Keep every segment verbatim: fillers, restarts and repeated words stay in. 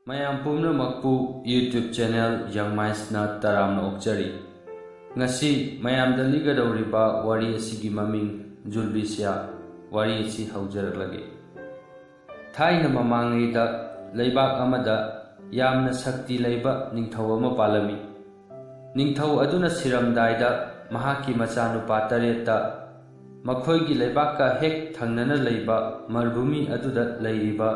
ꯃꯌꯥꯝ ꯄꯨꯝꯅꯃꯛꯄꯨ YouTube channel Young Mindsꯅ ꯇꯔꯥꯝꯅ ꯑꯣꯛꯆꯔꯤ꯫ ꯉꯁꯤ ꯃꯌꯥꯝꯗ ꯂꯤꯒꯗꯧꯔꯤꯕ ꯋꯥꯔꯤ ꯑꯁꯤꯒꯤ ꯃꯃꯤꯡ ꯖꯨꯜꯕꯤꯁꯤꯌꯥ꯫ ꯋꯥꯔꯤ ꯑꯁꯤ ꯍꯧꯖꯔꯛꯂꯒꯦ꯫ ꯊꯥꯏꯅ ꯃꯃꯥꯡꯉꯩꯗ ꯂꯩꯕꯥꯛ ꯑꯃꯗ ꯌꯥꯝꯅ ꯁꯛꯇꯤ ꯂꯩꯕ ꯅꯤꯡꯊꯧ ꯑꯃ ꯄꯥꯜꯂꯝꯃꯤ꯫ ꯅꯤꯡꯊꯧ ꯑꯗꯨꯅ ꯁꯤꯔꯝꯗꯥꯏꯗ ꯃꯍꯥꯛꯀꯤ ꯃꯆꯥꯅꯨꯄꯥ ꯇꯔꯦꯠꯇ ꯃꯈꯣꯏꯒꯤ ꯂꯩꯕꯥꯛꯀ ꯍꯦꯛ ꯊꯪꯅꯅ ꯂꯩꯕ ꯃꯔꯚꯨꯃꯤ ꯑꯗꯨꯗ ꯂꯩꯔꯤꯕ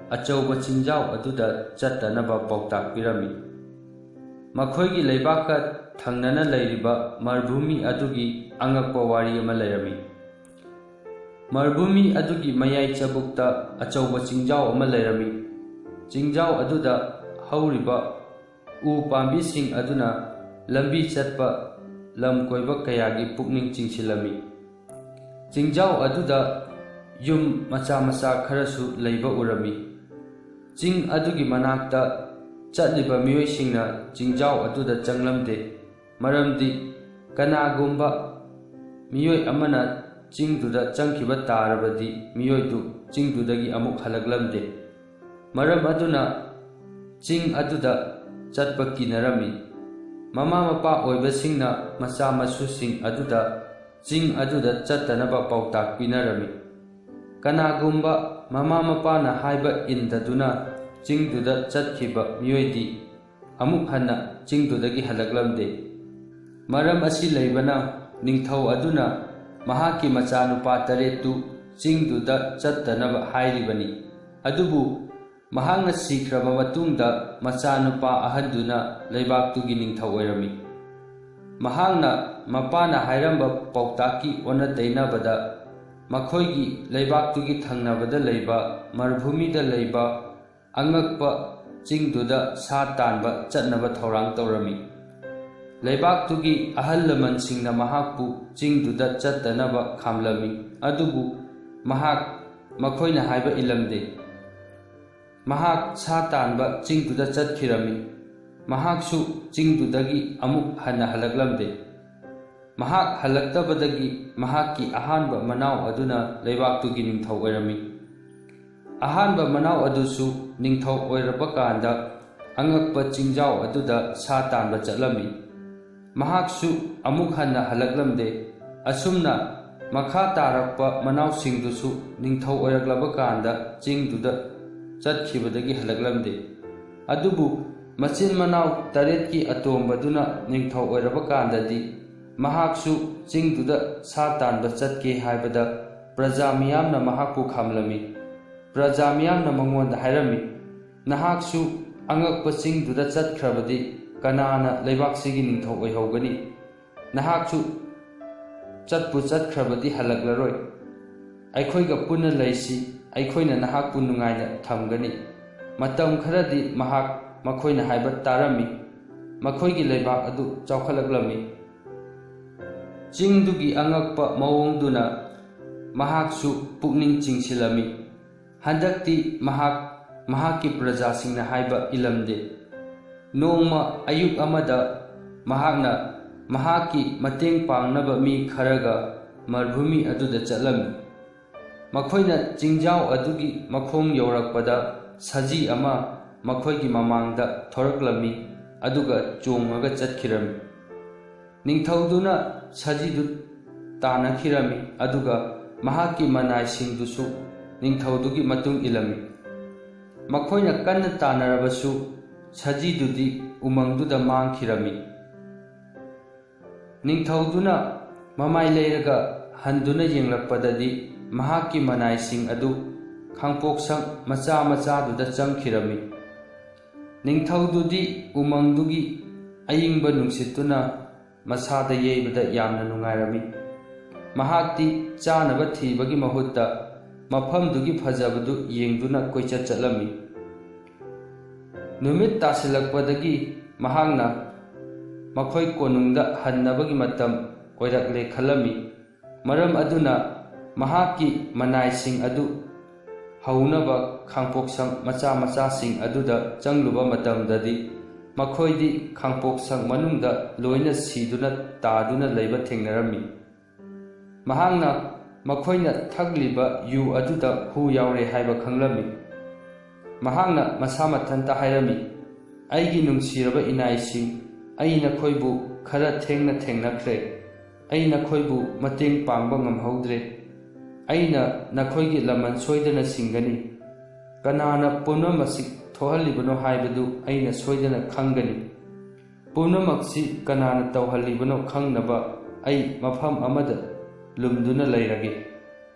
ꯑꯆꯧꯕ ꯆꯤꯡꯖꯥꯎ ꯑꯗꯨꯗ ꯆꯠꯇꯅꯕ ꯄꯥꯎꯇꯥꯛ ꯄꯤꯔꯝꯃꯤ꯫ ꯃꯈꯣꯏꯒꯤ ꯂꯩꯕꯥꯛꯀ ꯊꯪꯅꯅ ꯂꯩꯔꯤꯕ ꯃꯔꯚꯨꯃꯤ ꯑꯗꯨꯒꯤ ꯑꯉꯛꯄ ꯋꯥꯔꯤ ꯑꯃ ꯂꯩꯔꯝꯃꯤ꯫ ꯃꯔꯚꯨꯃꯤ ꯑꯗꯨꯒꯤ ꯃꯌꯥꯏ ꯆꯕꯨꯛꯇ ꯑꯆꯧꯕ ꯆꯤꯡꯖꯥꯎ ꯑꯃ ꯂꯩꯔꯝꯃꯤ꯫ ꯆꯤꯡꯖꯥꯎ ꯑꯗꯨꯗ ꯍꯧꯔꯤꯕ ꯎ ꯄꯥꯝꯕꯤꯁꯤꯡ ꯑꯗꯨꯅ ꯂꯝꯕꯤ ꯆꯠꯄ ꯂꯝ ꯀꯣꯏꯕ ꯀꯌꯥꯒꯤ ꯄꯨꯛꯅꯤꯡ ꯆꯤꯡꯁꯤꯜꯂꯝꯃꯤ꯫ ꯆꯤꯡꯖꯥꯎ ꯑꯗꯨꯗ ꯌꯨꯝ ꯃꯆꯥ ꯃꯆꯥ ꯈꯔꯁꯨ ꯂꯩꯕ ꯎꯔꯝꯃꯤ꯫ ꯆꯤꯡ ꯑꯗꯨꯒꯤ ꯃꯅꯥꯛꯇ ꯆꯠꯂꯤꯕ ꯃꯤꯑꯣꯏꯁꯤꯡꯅ ꯆꯤꯡꯖꯥꯎ ꯑꯗꯨꯗ ꯆꯪꯂꯝꯗꯦ, ꯃꯔꯝꯗꯤ ꯀꯅꯥꯒꯨꯝꯕ ꯃꯤꯑꯣꯏ ꯑꯃꯅ ꯆꯤꯡꯗꯨꯗ ꯆꯪꯈꯤꯕ ꯇꯥꯔꯕꯗꯤ ꯃꯤꯑꯣꯏꯗꯨ ꯆꯤꯡꯗꯨꯗꯒꯤ ꯑꯃꯨꯛ ꯍꯜꯂꯛꯂꯝꯗꯦ꯫ ꯃꯔꯝ ꯑꯗꯨꯅ ꯆꯤꯡ ꯑꯗꯨꯗ ꯆꯠꯄ ꯀꯤꯅꯔꯝꯃꯤ꯫ ꯃꯃꯥ ꯃꯄꯥ ꯑꯣꯏꯕꯁꯤꯡꯅ ꯃꯆꯥ ꯃꯁꯨꯁꯤꯡ ꯑꯗꯨꯗ ꯆꯤꯡ ꯑꯗꯨꯗ ꯆꯠꯇꯅꯕ ꯄꯥꯎꯇꯥꯛ ꯄꯤꯅꯔꯝꯃꯤ꯫ ꯀꯅꯥꯒꯨꯝꯕ ꯃꯃꯥ ꯃꯄꯥꯅ ꯍꯥꯏꯕ ꯏꯟꯗꯗꯨꯅ ꯆꯤꯡꯗꯨꯗ ꯆꯠꯈꯤꯕ ꯃꯤꯑꯣꯏꯗꯤ ꯑꯃꯨꯛ ꯍꯟꯅ ꯆꯤꯡꯗꯨꯗꯒꯤ ꯍꯜꯂꯛꯂꯝꯗꯦ꯫ ꯃꯔꯝ ꯑꯁꯤ ꯂꯩꯕꯅ ꯅꯤꯡꯊꯧ ꯑꯗꯨꯅ ꯃꯍꯥꯛꯀꯤ ꯃꯆꯥꯅꯨꯄꯥ ꯇꯔꯦꯠꯇꯨ ꯆꯤꯡꯗꯨꯗ ꯆꯠꯇꯅꯕ ꯍꯥꯏꯔꯤꯕꯅꯤ꯫ ꯑꯗꯨꯕꯨ ꯃꯍꯥꯛꯅ ꯁꯤꯈ꯭ꯔꯕ ꯃꯇꯨꯡꯗ ꯃꯆꯥꯅꯨꯄꯥ ꯑꯍꯟꯗꯨꯅ ꯂꯩꯕꯥꯛꯇꯨꯒꯤ ꯅꯤꯡꯊꯧ ꯑꯣꯏꯔꯝꯃꯤ꯫ ꯃꯍꯥꯛꯅ ꯃꯄꯥꯅ ꯍꯥꯏꯔꯝꯕ ꯄꯥꯎꯇꯥꯛꯀꯤ ꯑꯣꯟꯅ ꯇꯩꯅꯕꯗ ꯃꯈꯣꯏꯒꯤ ꯂꯩꯕꯥꯛꯇꯨꯒꯤ ꯊꯪꯅꯕꯗ ꯂꯩꯕ ꯃꯔꯚꯨꯃꯤꯗ ꯂꯩꯕ ꯑꯉꯛꯄ ꯆꯤꯡꯗꯨꯗ ꯁꯥ ꯇꯥꯟꯕ ꯆꯠꯅꯕ ꯊꯧꯔꯥꯡ ꯇꯧꯔꯝꯃꯤ꯫ ꯂꯩꯕꯥꯛꯇꯨꯒꯤ ꯑꯍꯜ ꯂꯃꯟꯁꯤꯡꯅ ꯃꯍꯥꯛꯄꯨ ꯆꯤꯡꯗꯨꯗ ꯆꯠꯇꯅꯕ ꯈꯥꯝꯂꯝꯃꯤ, ꯑꯗꯨꯕꯨ ꯃꯍꯥꯛ ꯃꯈꯣꯏꯅ ꯍꯥꯏꯕ ꯏꯜꯂꯝꯗꯦ꯫ ꯃꯍꯥꯛ ꯁꯥ ꯇꯥꯟꯕ ꯆꯤꯡꯗꯨꯗ ꯆꯠꯈꯤꯔꯝꯃꯤ꯫ ꯃꯍꯥꯛꯁꯨ ꯆꯤꯡꯗꯨꯗꯒꯤ ꯑꯃꯨꯛ ꯍꯟꯅ ꯍꯜꯂꯛꯂꯝꯗꯦ꯫ ꯃꯍꯥꯛ ꯍꯜꯂꯛꯇꯕꯗꯒꯤ ꯃꯍꯥꯛꯀꯤ ꯑꯍꯥꯟꯕ ꯃꯅꯥꯎ ꯑꯗꯨꯅ ꯂꯩꯕꯥꯛꯇꯨꯒꯤ ꯅꯤꯡꯊꯧ ꯑꯣꯏꯔꯝꯃꯤ꯫ ꯑꯍꯥꯟꯕ ꯃꯅꯥꯎ ꯑꯗꯨꯁꯨ ꯅꯤꯡꯊꯧ ꯑꯣꯏꯔꯕ ꯀꯥꯟꯗ ꯑꯉꯛꯄ ꯆꯤꯡꯖꯥꯎ ꯑꯗꯨꯗ ꯁꯥ ꯇꯥꯟꯕ ꯆꯠꯂꯝꯃꯤ꯫ ꯃꯍꯥꯛꯁꯨ ꯑꯃꯨꯛ ꯍꯟꯅ ꯍꯜꯂꯛꯂꯝꯗꯦ꯫ ꯑꯁꯨꯝꯅ ꯃꯈꯥ ꯇꯥꯔꯛꯄ ꯃꯅꯥꯎꯁꯤꯡꯗꯨꯁꯨ ꯅꯤꯡꯊꯧ ꯑꯣꯏꯔꯛꯂꯕ ꯀꯥꯟꯗ ꯆꯤꯡꯗꯨꯗ ꯆꯠꯈꯤꯕꯗꯒꯤ ꯍꯜꯂꯛꯂꯝꯗꯦ꯫ ꯑꯗꯨꯕꯨ ꯃꯆꯤꯟ ꯃꯅꯥꯎ ꯇꯔꯦꯠꯀꯤ ꯑꯇꯣꯝꯕꯗꯨꯅ ꯅꯤꯡꯊꯧ ꯑꯣꯏꯔꯕ ꯀꯥꯟꯗꯗꯤ ꯃꯍꯥꯛꯁꯨ ꯆꯤꯡꯗꯨꯗ ꯁꯥ ꯇꯥꯟꯕ ꯆꯠꯀꯦ ꯍꯥꯏꯕꯗ ꯄ꯭ꯔꯖꯥ ꯃꯤꯌꯥꯝꯅ ꯃꯍꯥꯛꯄꯨ ꯈꯥꯝꯂꯝꯃꯤ꯫ ꯄ꯭ꯔꯖꯥ ꯃꯤꯌꯥꯝꯅ ꯃꯉꯣꯟꯗ ꯍꯥꯏꯔꯝꯃꯤ, "ꯅꯍꯥꯛꯁꯨ ꯑꯉꯛꯄ ꯆꯤꯡꯗꯨꯗ ꯆꯠꯈ꯭ꯔꯕꯗꯤ ꯀꯅꯥꯅ ꯂꯩꯕꯥꯛꯁꯤꯒꯤ ꯅꯤꯡꯊꯧ ꯑꯣꯏꯍꯧꯒꯅꯤ? ꯅꯍꯥꯛꯁꯨ ꯆꯠꯄꯨ ꯆꯠꯈ꯭ꯔꯕꯗꯤ ꯍꯜꯂꯛꯂꯔꯣꯏ꯫ ꯑꯩꯈꯣꯏꯒ ꯄꯨꯟꯅ ꯂꯩꯁꯤ, ꯑꯩꯈꯣꯏꯅ ꯅꯍꯥꯛꯄꯨ ꯅꯨꯡꯉꯥꯏꯅ ꯊꯝꯒꯅꯤ꯫" ꯃꯇꯝ ꯈꯔꯗꯤ ꯃꯍꯥꯛ ꯃꯈꯣꯏꯅ ꯍꯥꯏꯕ ꯇꯥꯔꯝꯃꯤ꯫ ꯃꯈꯣꯏꯒꯤ ꯂꯩꯕꯥꯛ ꯑꯗꯨ ꯆꯥꯎꯈꯠꯂꯛꯂꯝꯃꯤ꯫ ꯆꯤꯡꯗꯨꯒꯤ ꯑꯉꯛꯄ ꯃꯑꯣꯡꯗꯨꯅ ꯃꯍꯥꯛꯁꯨ ꯄꯨꯛꯅꯤꯡ ꯆꯤꯡꯁꯤꯜꯂꯝꯃꯤ꯫ ꯍꯟꯗꯛꯇꯤ ꯃꯍꯥꯛ ꯃꯍꯥꯛꯀꯤ ꯄ꯭ꯔꯖꯥꯁꯤꯡꯅ ꯍꯥꯏꯕ ꯏꯜꯂꯝꯗꯦ꯫ ꯅꯣꯡꯃ ꯑꯌꯨꯛ ꯑꯃꯗ ꯃꯍꯥꯛꯅ ꯃꯍꯥꯛꯀꯤ ꯃꯇꯦꯡ ꯄꯥꯡꯅꯕ ꯃꯤ ꯈꯔꯒ ꯃꯔꯚꯨꯃꯤ ꯑꯗꯨꯗ ꯆꯠꯂꯝꯃꯤ꯫ ꯃꯈꯣꯏꯅ ꯆꯤꯡꯖꯥꯎ ꯑꯗꯨꯒꯤ ꯃꯈꯣꯡ ꯌꯧꯔꯛꯄꯗ ꯁꯖꯤ ꯑꯃ ꯃꯈꯣꯏꯒꯤ ꯃꯃꯥꯡꯗ ꯊꯣꯔꯛꯂꯝꯃꯤ, ꯑꯗꯨꯒ ꯆꯣꯡꯉꯒ ꯆꯠꯈꯤꯔꯝꯃꯤ꯫ ꯅꯤꯡꯊꯧꯗꯨꯅ ꯁꯖꯤꯗꯨ ꯇꯥꯟꯅꯈꯤꯔꯝꯃꯤ, ꯑꯗꯨꯒ ꯃꯍꯥꯛꯀꯤ ꯃꯅꯥꯏꯁꯤꯡꯗꯨꯁꯨ ꯅꯤꯡꯊꯧꯗꯨꯒꯤ ꯃꯇꯨꯡ ꯏꯜꯂꯝꯃꯤ꯫ ꯃꯈꯣꯏꯅ ꯀꯟꯅ ꯇꯥꯟꯅꯔꯕꯁꯨ ꯁꯖꯤꯗꯨꯗꯤ ꯎꯃꯪꯗꯨꯗ ꯃꯥꯡꯈꯤꯔꯝꯃꯤ꯫ ꯅꯤꯡꯊꯧꯗꯨꯅ ꯃꯃꯥꯏ ꯂꯩꯔꯒ ꯍꯟꯗꯨꯅ ꯌꯦꯡꯂꯛꯄꯗꯗꯤ ꯃꯍꯥꯛꯀꯤ ꯃꯅꯥꯏꯁꯤꯡ ꯑꯗꯨ ꯈꯥꯡꯄꯣꯛꯁꯪ ꯃꯆꯥ ꯃꯆꯥꯗꯨꯗ ꯆꯪꯈꯤꯔꯝꯃꯤ꯫ ꯅꯤꯡꯊꯧꯗꯨꯗꯤ ꯎꯃꯪꯗꯨꯒꯤ ꯑꯏꯪꯕ ꯅꯨꯡꯁꯤꯠꯇꯨꯅ ꯃꯁꯥꯗ ꯌꯩꯕꯗ ꯌꯥꯝꯅ ꯅꯨꯡꯉꯥꯏꯔꯝꯃꯤ꯫ ꯃꯍꯥꯛꯇꯤ ꯆꯥꯅꯕ ꯊꯤꯕꯒꯤ ꯃꯍꯨꯠꯇ ꯃꯐꯝꯗꯨꯒꯤ ꯐꯖꯕꯗꯨ ꯌꯦꯡꯗꯨꯅ ꯀꯣꯏꯆꯠ ꯆꯠꯂꯝꯃꯤ꯫ ꯅꯨꯃꯤꯠ ꯇꯥꯁꯤꯜꯂꯛꯄꯗꯒꯤ ꯃꯍꯥꯛꯅ ꯃꯈꯣꯏ ꯀꯣꯅꯨꯡꯗ ꯍꯟꯅꯕꯒꯤ ꯃꯇꯝ ꯑꯣꯏꯔꯛꯂꯦ ꯈꯜꯂꯝꯃꯤ꯫ ꯃꯔꯝ ꯑꯗꯨꯅ ꯃꯍꯥꯛꯀꯤ ꯃꯅꯥꯏꯁꯤꯡ ꯑꯗꯨ ꯍꯧꯅꯕ ꯈꯥꯡꯄꯣꯛꯁꯪ ꯃꯆꯥ ꯃꯆꯥꯁꯤꯡ ꯑꯗꯨꯗ ꯆꯪꯂꯨꯕ ꯃꯇꯝꯗꯗꯤ ꯃꯈꯣꯏꯗꯤ ꯈꯥꯡꯄꯣꯛꯁꯪ ꯃꯅꯨꯡꯗ ꯂꯣꯏꯅ ꯁꯤꯗꯨꯅ ꯇꯥꯗꯨꯅ ꯂꯩꯕ ꯊꯦꯡꯅꯔꯝꯃꯤ꯫ ꯃꯍꯥꯛꯅ ꯃꯈꯣꯏꯅ ꯊꯛꯂꯤꯕ ꯌꯨ ꯑꯗꯨꯗ ꯍꯨ ꯌꯥꯎꯔꯦ ꯍꯥꯏꯕ ꯈꯪꯂꯝꯃꯤ꯫ ꯃꯍꯥꯛꯅ ꯃꯁꯥ ꯃꯊꯟꯇ ꯍꯥꯏꯔꯝꯃꯤ, "ꯑꯩꯒꯤ ꯅꯨꯡꯁꯤꯔꯕ ꯏꯅꯥꯏꯁꯤꯡ, ꯑꯩ ꯅꯈꯣꯏꯕꯨ ꯈꯔ ꯊꯦꯡꯅ ꯊꯦꯡꯅꯈ꯭ꯔꯦ꯫ ꯑꯩ ꯅꯈꯣꯏꯕꯨ ꯃꯇꯦꯡ ꯄꯥꯡꯕ ꯉꯝꯍꯧꯗ꯭ꯔꯦ꯫ ꯑꯩꯅ ꯅꯈꯣꯏꯒꯤ ꯂꯃꯟ ꯁꯣꯏꯗꯅ ꯁꯤꯡꯒꯅꯤ꯫ ꯀꯅꯥꯅ ꯄꯨꯝꯅꯃꯛꯁꯤ ꯊꯣꯛꯍꯜꯂꯤꯕꯅꯣ ꯍꯥꯏꯕꯗꯨ ꯑꯩꯅ ꯁꯣꯏꯗꯅ ꯈꯪꯒꯅꯤ꯫ ꯄꯨꯝꯅꯃꯛꯁꯤ ꯀꯅꯥꯅ ꯇꯧꯍꯜꯂꯤꯕꯅꯣ ꯈꯪꯅꯕ ꯑꯩ ꯃꯐꯝ ꯑꯃꯗ ꯂꯨꯝꯗꯨꯅ ꯂꯩꯔꯒꯦ꯫"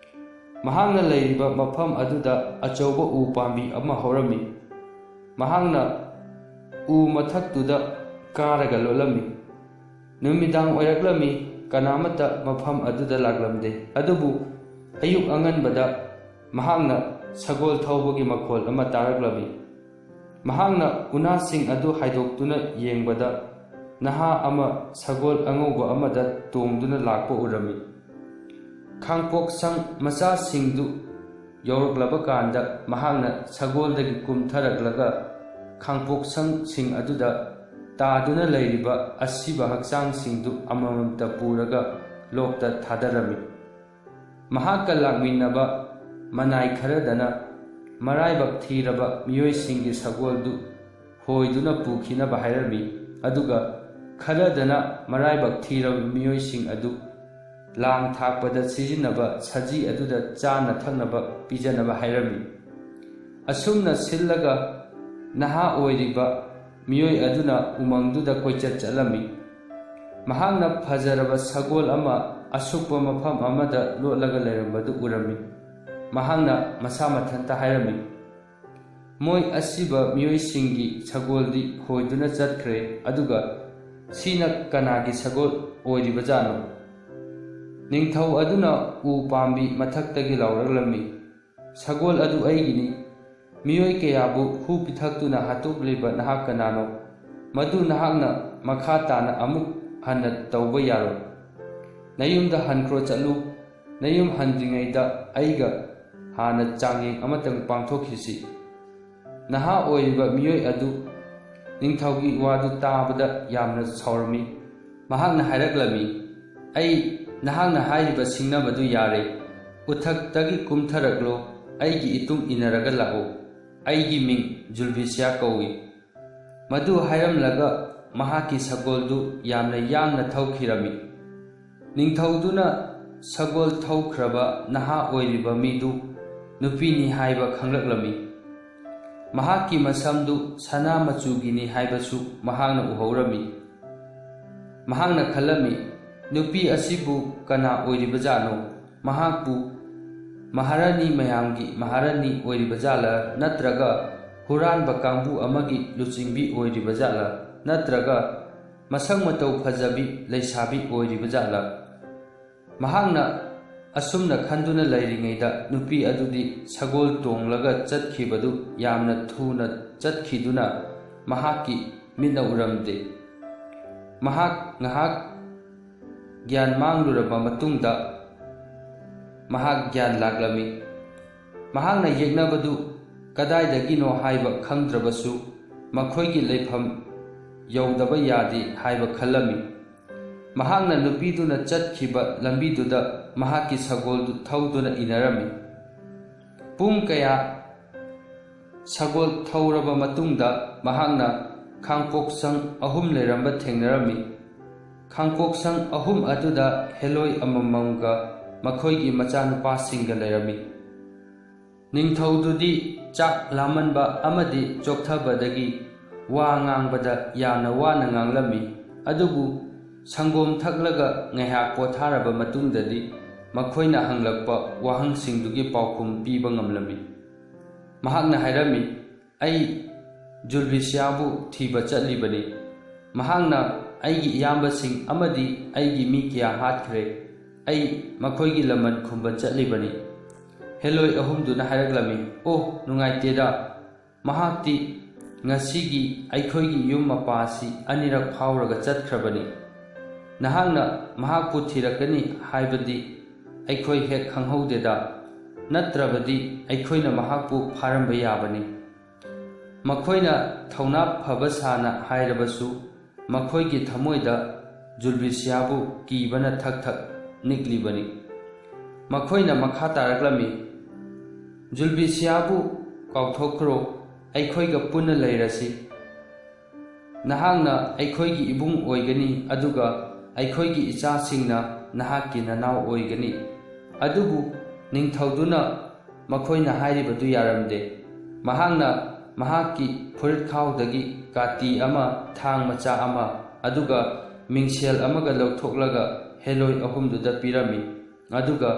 ꯃꯍꯥꯛꯅ ꯂꯩꯔꯤꯕ ꯃꯐꯝ ꯑꯗꯨꯗ ꯑꯆꯧꯕ ꯎ ꯄꯥꯝꯕꯤ ꯑꯃ ꯍꯧꯔꯝꯃꯤ꯫ ꯃꯍꯥꯛꯅ ꯎ ꯃꯊꯛꯇꯨꯗ ꯀꯥꯔꯒ ꯂꯣꯠꯂꯝꯃꯤ꯫ ꯅꯨꯃꯤꯗꯥꯡ ꯑꯣꯏꯔꯛꯂꯝꯃꯤ, ꯀꯅꯥꯃꯠꯇ ꯃꯐꯝ ꯑꯗꯨꯗ ꯂꯥꯛꯂꯝꯗꯦ꯫ ꯑꯗꯨꯕꯨ ꯑꯌꯨꯛ ꯑꯉꯟꯕꯗ ꯃꯍꯥꯛꯅ ꯁꯒꯣꯜ ꯊꯧꯕꯒꯤ ꯃꯈꯣꯜ ꯑꯃ ꯇꯥꯔꯛꯂꯝꯃꯤ꯫ ꯃꯍꯥꯛꯅ ꯎꯅꯥꯁꯤꯡ ꯑꯗꯨ ꯍꯥꯏꯗꯣꯛꯇꯨꯅ ꯌꯦꯡꯕꯗ, ꯅꯍꯥ ꯑꯃ ꯁꯒꯣꯜ ꯑꯉꯧꯕ ꯑꯃꯗ ꯇꯣꯡꯗꯨꯅ ꯂꯥꯛꯄ ꯎꯔꯝꯃꯤ꯫ ꯈꯥꯡꯄꯣꯛꯁꯪ ꯃꯆꯥꯁꯤꯡꯗꯨ ꯌꯧꯔꯛꯂꯕ ꯀꯥꯟꯗ, ꯃꯍꯥꯛꯅ ꯁꯒꯣꯜꯗꯒꯤ ꯀꯨꯝꯊꯔꯛꯂꯒ, ꯈꯥꯡꯄꯣꯛꯁꯪꯁꯤꯡ ꯑꯗꯨꯗ ꯇꯥꯗꯨꯅ ꯂꯩꯔꯤꯕ ꯑꯁꯤꯕ ꯍꯛꯆꯥꯡꯁꯤꯡꯗꯨ ꯑꯃꯃꯝꯇ ꯄꯨꯔꯒ ꯂꯣꯛꯇ ꯊꯥꯗꯔꯝꯃꯤ꯫ ꯃꯍꯥꯛꯀ ꯂꯥꯛꯃꯤꯟꯅꯕ ꯃꯅꯥꯏ ꯈꯔꯗꯅ ꯃꯔꯥꯏꯕꯛ ꯊꯤꯔꯕ ꯃꯤꯑꯣꯏꯁꯤꯡꯒꯤ ꯁꯒꯣꯜꯗꯨ ꯍꯣꯏꯗꯨꯅ ꯄꯨꯈꯤꯅꯕ ꯍꯥꯏꯔꯝꯃꯤ, ꯑꯗꯨꯒ ꯈꯔꯗꯅ ꯃꯔꯥꯏꯕꯛ ꯊꯤꯔꯕ ꯃꯤꯑꯣꯏꯁꯤꯡ ꯑꯗꯨ ꯂꯥꯡ ꯊꯥꯛꯄꯗ ꯁꯤꯖꯤꯟꯅꯕ ꯁꯖꯤ ꯑꯗꯨꯗ ꯆꯥꯅ ꯊꯛꯅꯕ ꯄꯤꯖꯅꯕ ꯍꯥꯏꯔꯝꯃꯤ꯫ ꯑꯁꯨꯝꯅ ꯁꯤꯜꯂꯒ ꯅꯍꯥ ꯑꯣꯏꯔꯤꯕ ꯃꯤꯑꯣꯏ ꯑꯗꯨꯅ ꯎꯃꯪꯗꯨꯗ ꯀꯣꯏꯆꯠ ꯆꯠꯂꯝꯃꯤ꯫ ꯃꯍꯥꯛꯅ ꯐꯖꯔꯕ ꯁꯒꯣꯜ ꯑꯃ ꯑꯁꯨꯛꯄ ꯃꯐꯝ ꯑꯃꯗ ꯂꯣꯠꯂꯒ ꯂꯩꯔꯝꯕꯗꯨ ꯎꯔꯝꯃꯤ꯫ ꯃꯍꯥꯛꯅ ꯃꯁꯥ ꯃꯊꯟꯇ ꯍꯥꯏꯔꯝꯃꯤ, "ꯃꯣꯏ ꯑꯁꯤꯕ ꯃꯤꯑꯣꯏꯁꯤꯡꯒꯤ ꯁꯒꯣꯜꯗꯤ ꯍꯣꯏꯗꯨꯅ ꯆꯠꯈ꯭ꯔꯦ, ꯑꯗꯨꯒ ꯁꯤꯅ ꯀꯅꯥꯒꯤ ꯁꯒꯣꯜ ꯑꯣꯏꯔꯤꯕꯖꯥꯠꯅꯣ?" ꯅꯤꯡꯊꯧ ꯑꯗꯨꯅ ꯎ ꯄꯥꯝꯕꯤ ꯃꯊꯛꯇꯒꯤ ꯂꯥꯎꯔꯛꯂꯝꯃꯤ, "ꯁꯒꯣꯜ ꯑꯗꯨ ꯑꯩꯒꯤꯅꯤ꯫ ꯃꯤꯑꯣꯏ ꯀꯌꯥꯕꯨ ꯍꯨ ꯄꯤꯊꯛꯇꯨꯅ ꯍꯥꯠꯇꯣꯛꯂꯤꯕ ꯅꯍꯥꯛ ꯀꯅꯥꯅꯣ? ꯃꯗꯨ ꯅꯍꯥꯛꯅ ꯃꯈꯥ ꯇꯥꯅ ꯑꯃꯨꯛ ꯍꯟꯅ ꯇꯧꯕ ꯌꯥꯔꯣꯏ꯫ ꯅꯌꯨꯝꯗ ꯍꯟꯈ꯭ꯔꯣ ꯆꯠꯂꯨ꯫ ꯅꯌꯨꯝ ꯍꯟꯗ꯭ꯔꯤꯉꯩꯗ ꯑꯩꯒ ꯍꯥꯟꯅ ꯆꯥꯡꯌꯦꯡ ꯑꯃꯇꯪ ꯄꯥꯡꯊꯣꯛꯈꯤꯁꯤ꯫" ꯅꯍꯥ ꯑꯣꯏꯔꯤꯕ ꯃꯤꯑꯣꯏ ꯑꯗꯨ ꯅꯤꯡꯊꯧꯒꯤ ꯋꯥꯗꯨ ꯇꯥꯕꯗ ꯌꯥꯝꯅ ꯁꯥꯎꯔꯝꯃꯤ꯫ ꯃꯍꯥꯛꯅ ꯍꯥꯏꯔꯛꯂꯝꯃꯤ, "ꯑꯩ "ꯅꯍꯥꯛꯅ ꯍꯥꯏꯔꯤꯕ ꯁꯤꯡꯅꯕꯗꯨ ꯌꯥꯔꯦ꯫ ꯎꯊꯛꯇꯒꯤ ꯀꯨꯝꯊꯔꯛꯂꯣ, ꯑꯩꯒꯤ ꯏꯇꯨꯡ ꯏꯟꯅꯔꯒ ꯂꯥꯛꯎ꯫ ꯑꯩꯒꯤ ꯃꯤꯡ ꯖꯨꯜꯕꯤꯁꯤꯌꯥ ꯀꯧꯏ꯫" ꯃꯗꯨ ꯍꯥꯏꯔꯝꯂꯒ ꯃꯍꯥꯛꯀꯤ ꯁꯒꯣꯜꯗꯨ ꯌꯥꯝꯅ ꯌꯥꯡꯅ ꯊꯧꯈꯤꯔꯝꯃꯤ꯫ ꯅꯤꯡꯊꯧꯗꯨꯅ ꯁꯒꯣꯜ ꯊꯧꯈ꯭ꯔꯕ ꯅꯍꯥ ꯑꯣꯏꯔꯤꯕ ꯃꯤꯗꯨ ꯅꯨꯄꯤꯅꯤ ꯍꯥꯏꯕ ꯈꯪꯂꯛꯂꯝꯃꯤ꯫ ꯃꯍꯥꯛꯀꯤ ꯃꯁꯝꯗꯨ ꯁꯅꯥ ꯃꯆꯨꯒꯤꯅꯤ ꯍꯥꯏꯕꯁꯨ ꯃꯍꯥꯛꯅ ꯎꯍꯧꯔꯝꯃꯤ꯫ ꯃꯍꯥꯛꯅ ꯈꯜꯂꯝꯃꯤ, "ꯅꯨꯄꯤ ꯑꯁꯤꯕꯨ ꯀꯅꯥ ꯑꯣꯏꯔꯤꯕꯖꯥꯠꯅꯣ? ꯃꯍꯥꯛꯄꯨ ꯃꯍꯥꯔꯥꯅꯤ ꯃꯌꯥꯝꯒꯤ ꯃꯍꯥꯔꯥꯅꯤ ꯑꯣꯏꯔꯤꯕꯖꯥꯠꯂ, ꯅꯠꯇ꯭ꯔꯒ ꯍꯨꯔꯥꯟꯕ ꯀꯥꯡꯕꯨ ꯑꯃꯒꯤ ꯂꯨꯆꯤꯡꯕꯤ ꯑꯣꯏꯔꯤꯕꯖꯥꯠꯂ, ꯅꯠꯇ꯭ꯔꯒ ꯃꯁꯛ ꯃꯇꯧ ꯐꯖꯕꯤ ꯂꯩꯁꯥꯕꯤ ꯑꯣꯏꯔꯤꯕꯖꯥꯠꯂ?" ꯃꯍꯥꯛꯅ ꯑꯁꯨꯝꯅ ꯈꯟꯗꯨꯅ ꯂꯩꯔꯤꯉꯩꯗ ꯅꯨꯄꯤ ꯑꯗꯨꯗꯤ ꯁꯒꯣꯜ ꯇꯣꯡꯂꯒ ꯆꯠꯈꯤꯕꯗꯨ ꯌꯥꯝꯅ ꯊꯨꯅ ꯆꯠꯈꯤꯗꯨꯅ ꯃꯍꯥꯛꯀꯤ ꯃꯤꯠꯅ ꯎꯔꯝꯗꯦ꯫ ꯃꯍꯥꯛ ꯉꯥꯏꯍꯥꯛ ꯒ꯭ꯌꯥꯟ ꯃꯥꯡꯂꯨꯔꯕ ꯃꯇꯨꯡꯗ ꯃꯍꯥꯛ ꯒ꯭ꯌꯥꯟ ꯂꯥꯛꯂꯝꯃꯤ꯫ ꯃꯍꯥꯛꯅ ꯌꯦꯛꯅꯕꯗꯨ ꯀꯗꯥꯏꯗꯒꯤꯅꯣ ꯍꯥꯏꯕ ꯈꯪꯗ꯭ꯔꯕꯁꯨ ꯃꯈꯣꯏꯒꯤ ꯂꯩꯐꯝ ꯌꯧꯗꯕ ꯌꯥꯗꯦ ꯍꯥꯏꯕ ꯈꯜꯂꯝꯃꯤ꯫ ꯃꯍꯥꯛꯅ ꯅꯨꯄꯤꯗꯨꯅ ꯆꯠꯈꯤꯕ ꯂꯝꯕꯤꯗꯨꯗ ꯃꯍꯥꯛꯀꯤ ꯁꯒꯣꯜꯗꯨ ꯊꯧꯗꯨꯅ ꯏꯟꯅꯔꯝꯃꯤ꯫ ꯄꯨꯡ ꯀꯌꯥ ꯁꯒꯣꯜ ꯊꯧꯔꯕ ꯃꯇꯨꯡꯗ ꯃꯍꯥꯛꯅ ꯈꯥꯡꯄꯣꯛꯁꯪ ꯑꯍꯨꯝ ꯂꯩꯔꯝꯕ ꯊꯦꯡꯅꯔꯝꯃꯤ꯫ ꯈꯥꯡꯄꯣꯛꯁꯪ ꯑꯍꯨꯝ ꯑꯗꯨꯗ ꯍꯦꯂꯣꯏ ꯑꯃꯃꯝꯒ ꯃꯈꯣꯏꯒꯤ ꯃꯆꯥꯅꯨꯄꯥꯁꯤꯡꯒ ꯂꯩꯔꯝꯃꯤ꯫ ꯅꯤꯡꯊꯧꯗꯨꯗꯤ ꯆꯥꯛ ꯂꯥꯝꯃꯟꯕ ꯑꯃꯗꯤ ꯆꯣꯛꯊꯕꯗꯒꯤ ꯋꯥ ꯉꯥꯡꯕꯗ ꯌꯥꯝꯅ ꯋꯥꯅ ꯉꯥꯡꯂꯝꯃꯤ꯫ ꯑꯗꯨꯕꯨ ꯁꯪꯒꯣꯝ ꯊꯛꯂꯒ ꯉꯥꯏꯍꯥꯛ ꯄꯣꯊꯥꯔꯕ ꯃꯇꯨꯡꯗꯗꯤ ꯃꯈꯣꯏꯅ ꯍꯪꯂꯛꯄ ꯋꯥꯍꯪꯁꯤꯡꯗꯨꯒꯤ ꯄꯥꯎꯈꯨꯝ ꯄꯤꯕ ꯉꯝꯂꯝꯃꯤ꯫ ꯃꯍꯥꯛꯅ ꯍꯥꯏꯔꯝꯃꯤ, "ꯑꯩ ꯖꯨꯜꯕꯤꯁꯤꯌꯥꯕꯨ ꯊꯤꯕ ꯆꯠꯂꯤꯕꯅꯤ꯫ ꯃꯍꯥꯛꯅ ꯑꯩꯒꯤ ꯏꯌꯥꯝꯕꯁꯤꯡ ꯑꯃꯗꯤ ꯑꯩꯒꯤ ꯃꯤ ꯀꯌꯥ ꯍꯥꯠꯈ꯭ꯔꯦ꯫ ꯑꯩ ꯃꯈꯣꯏꯒꯤ ꯂꯃꯟ ꯈꯨꯝꯕ ꯆꯠꯂꯤꯕꯅꯤ꯫" ꯍꯦꯂꯣꯏ ꯑꯍꯨꯝꯗꯨꯅ ꯍꯥꯏꯔꯛꯂꯝꯃꯤ, "ꯑꯣ, ꯅꯨꯡꯉꯥꯏꯇꯦꯗ꯫ ꯃꯍꯥꯛꯇꯤ ꯉꯁꯤꯒꯤ ꯑꯩꯈꯣꯏꯒꯤ ꯌꯨꯝ ꯃꯄꯥꯁꯤ ꯑꯅꯤꯔꯛ ꯐꯥꯎꯔꯒ ꯆꯠꯈ꯭ꯔꯕꯅꯤ꯫ ꯅꯍꯥꯛꯅ ꯃꯍꯥꯛꯄꯨ ꯊꯤꯔꯛꯀꯅꯤ ꯍꯥꯏꯕꯗꯤ ꯑꯩꯈꯣꯏ ꯍꯦꯛ ꯈꯪꯍꯧꯗꯦꯗ꯫ ꯅꯠꯇ꯭ꯔꯕꯗꯤ ꯑꯩꯈꯣꯏꯅ ꯃꯍꯥꯛꯄꯨ ꯐꯥꯔꯝꯕ ꯌꯥꯕꯅꯤ꯫" ꯃꯈꯣꯏꯅ ꯊꯧꯅꯥ ꯐꯕ ꯁꯥꯅ ꯍꯥꯏꯔꯕꯁꯨ ꯃꯈꯣꯏꯒꯤ ꯊꯃꯣꯏꯗ ꯖꯨꯜꯕꯤꯁꯤꯌꯥꯕꯨ ꯀꯤꯕꯅ ꯊꯛ ꯊꯛ ꯅꯤꯛꯂꯤꯕꯅꯤ꯫ ꯃꯈꯣꯏꯅ ꯃꯈꯥ ꯇꯥꯔꯛꯂꯝꯃꯤ, "ꯖꯨꯜꯕꯤꯁꯤꯌꯥꯕꯨ ꯀꯥꯎꯊꯣꯛꯈ꯭ꯔꯣ, ꯑꯩꯈꯣꯏꯒ ꯄꯨꯟꯅ ꯂꯩꯔꯁꯤ꯫ ꯅꯍꯥꯛꯅ ꯑꯩꯈꯣꯏꯒꯤ ꯏꯕꯨꯡ ꯑꯣꯏꯒꯅꯤ, ꯑꯗꯨꯒ ꯑꯩꯈꯣꯏꯒꯤ ꯏꯆꯥꯁꯤꯡꯅ ꯅꯍꯥꯛꯀꯤ ꯅꯅꯥꯎ ꯑꯣꯏꯒꯅꯤ꯫" ꯑꯗꯨꯕꯨ ꯅꯤꯡꯊꯧꯗꯨꯅ ꯃꯈꯣꯏꯅ ꯍꯥꯏꯔꯤꯕꯗꯨ ꯌꯥꯔꯝꯗꯦ꯫ ꯃꯍꯥꯛꯅ ꯃꯍꯥꯛꯀꯤ ꯐꯨꯔꯤꯠꯈꯥꯎꯗꯒꯤ ꯀꯥꯇꯤ ꯑꯃ, ꯊꯥꯡ ꯃꯆꯥ ꯑꯃ, ꯑꯗꯨꯒ ꯃꯤꯡꯁꯦꯜ ꯑꯃꯒ ꯂꯧꯊꯣꯛꯂꯒ ꯍꯦꯂꯣꯏ ꯑꯍꯨꯝꯗꯨꯗ ꯄꯤꯔꯝꯃꯤ꯫ ꯑꯗꯨꯒ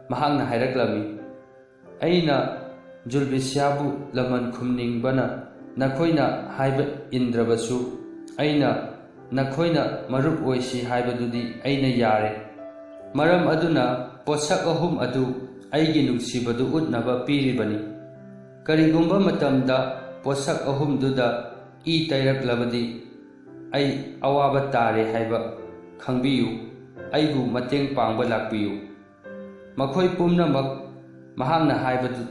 ꯃꯍꯥꯛꯅ ꯍꯥꯏꯔꯛꯂꯝꯃꯤ, "ꯑꯩꯅ ꯖꯨꯜꯕꯤꯁꯤꯌꯥꯕꯨ ꯂꯃꯟ ꯈꯨꯝꯅꯤꯡꯕꯅ ꯅꯈꯣꯏꯅ ꯍꯥꯏꯕ ꯏꯟꯗ꯭ꯔꯕꯁꯨ, ꯑꯩꯅ ꯅꯈꯣꯏꯅ ꯃꯔꯨꯞ ꯑꯣꯏꯁꯤ ꯍꯥꯏꯕꯗꯨꯗꯤ ꯑꯩꯅ ꯌꯥꯔꯦ꯫ ꯃꯔꯝ ꯑꯗꯨꯅ ꯄꯣꯠꯁꯛ ꯑꯍꯨꯝ ꯑꯗꯨ ꯑꯩꯒꯤ ꯅꯨꯡꯁꯤꯕꯗꯨ ꯎꯠꯅꯕ ꯄꯤꯔꯤꯕꯅꯤ꯫ ꯀꯔꯤꯒꯨꯝꯕ ꯃꯇꯝꯗ ꯄꯣꯠꯁꯛ ꯑꯍꯨꯝꯗꯨꯗ ꯏ ꯇꯩꯔꯛꯂꯕꯗꯤ ꯑꯩ ꯑꯋꯥꯕ ꯇꯥꯔꯦ ꯍꯥꯏꯕ ꯈꯪꯕꯤꯌꯨ꯫ ꯑꯩꯕꯨ ꯃꯇꯦꯡ ꯄꯥꯡꯕ ꯂꯥꯛꯄꯤꯌꯨ꯫" ꯃꯈꯣꯏ ꯄꯨꯝꯅꯃꯛ ꯃꯍꯥꯛꯅ ꯍꯥꯏꯕꯗꯨ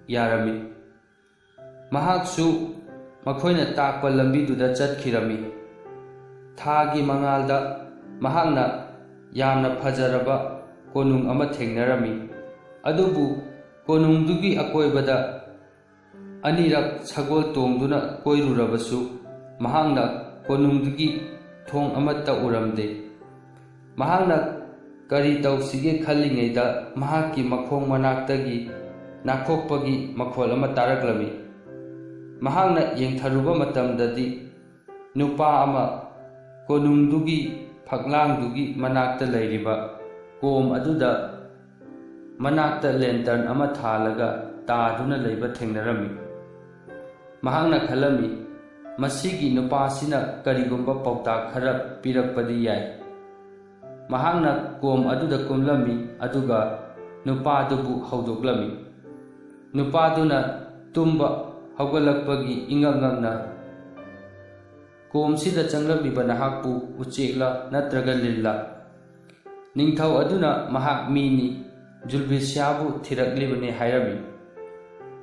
ꯌꯥꯔꯝꯃꯤ꯫ ꯃꯍꯥꯛꯁꯨ ꯃꯈꯣꯏꯅ ꯇꯥꯛꯄ ꯂꯝꯕꯤꯗꯨꯗ ꯆꯠꯈꯤꯔꯝꯃꯤ꯫ ꯊꯥꯒꯤ ꯃꯉꯥꯜꯗ ꯃꯍꯥꯛꯅ ꯌꯥꯝꯅ ꯐꯖꯔꯕ ꯀꯣꯅꯨꯡ ꯑꯃ ꯊꯦꯡꯅꯔꯝꯃꯤ꯫ ꯑꯗꯨꯕꯨ ꯀꯣꯅꯨꯡꯗꯨꯒꯤ ꯑꯀꯣꯏꯕꯗ ꯑꯅꯤꯔꯛ ꯁꯒꯣꯜ ꯇꯣꯡꯗꯨꯅ ꯀꯣꯏꯔꯨꯔꯕꯁꯨ, ꯃꯍꯥꯛꯅ ꯀꯣꯅꯨꯡꯗꯨꯒꯤ ꯊꯣꯡ ꯑꯃꯠꯇ ꯎꯔꯝꯗꯦ꯫ ꯃꯍꯥꯛꯅ ꯀꯔꯤ ꯇꯧꯁꯤꯒꯦ ꯈꯜꯂꯤꯉꯩꯗ, ꯃꯍꯥꯛꯀꯤ ꯃꯈꯣꯡ ꯃꯅꯥꯛꯇꯒꯤ ꯅꯥꯈꯣꯛꯄꯒꯤ ꯃꯈꯣꯜ ꯑꯃ ꯇꯥꯔꯛꯂꯝꯃꯤ꯫ ꯃꯍꯥꯛꯅ ꯌꯦꯡꯊꯔꯨꯕ ꯃꯇꯝꯗꯗꯤ, ꯅꯨꯄꯥ ꯑꯃ ꯀꯣꯅꯨꯡꯗꯨꯒꯤ ꯐꯛꯂꯥꯡꯗꯨꯒꯤ ꯃꯅꯥꯛꯇ ꯂꯩꯔꯤꯕ ꯀꯣꯝ ꯑꯗꯨꯗ ꯃꯅꯥꯛꯇ ꯂꯦꯟꯇꯔꯟ ꯑꯃ ꯊꯥꯜꯂꯒ ꯇꯥꯗꯨꯅ ꯂꯩꯕ ꯊꯦꯡꯅꯔꯝꯃꯤ꯫ ꯃꯍꯥꯛꯅ ꯈꯜꯂꯝꯃꯤ, "ꯃꯁꯤꯒꯤ ꯅꯨꯄꯥꯁꯤꯅ ꯀꯔꯤꯒꯨꯝꯕ ꯄꯥꯎꯇꯥꯛ ꯈꯔ ꯄꯤꯔꯛꯄꯗꯤ ꯌꯥꯏ꯫" ꯃꯍꯥꯛꯅ ꯀꯣꯝ ꯑꯗꯨꯗ ꯀꯨꯝꯂꯝꯃꯤ, ꯑꯗꯨꯒ ꯅꯨꯄꯥꯗꯨꯕꯨ ꯍꯧꯗꯣꯛꯂꯝꯃꯤ꯫ ꯅꯨꯄꯥꯗꯨꯅ ꯇꯨꯝꯕ ꯍꯧꯒꯠꯂꯛꯄꯒꯤ ꯏꯉꯛ ꯉꯛꯅ, "ꯀꯣꯝꯁꯤꯗ ꯆꯪꯂꯝꯃꯤꯕ ꯅꯍꯥꯛꯄꯨ ꯎꯆꯦꯛꯂ ꯅꯠꯇ꯭ꯔꯒ ꯂꯤꯟꯂ?" ꯅꯤꯡꯊꯧ ꯑꯗꯨꯅ ꯃꯍꯥꯛ ꯃꯤꯅꯤ, ꯖꯨꯜꯕꯤꯁꯤꯌꯥꯕꯨ ꯊꯤꯔꯛꯂꯤꯕꯅꯤ ꯍꯥꯏꯔꯝꯃꯤ꯫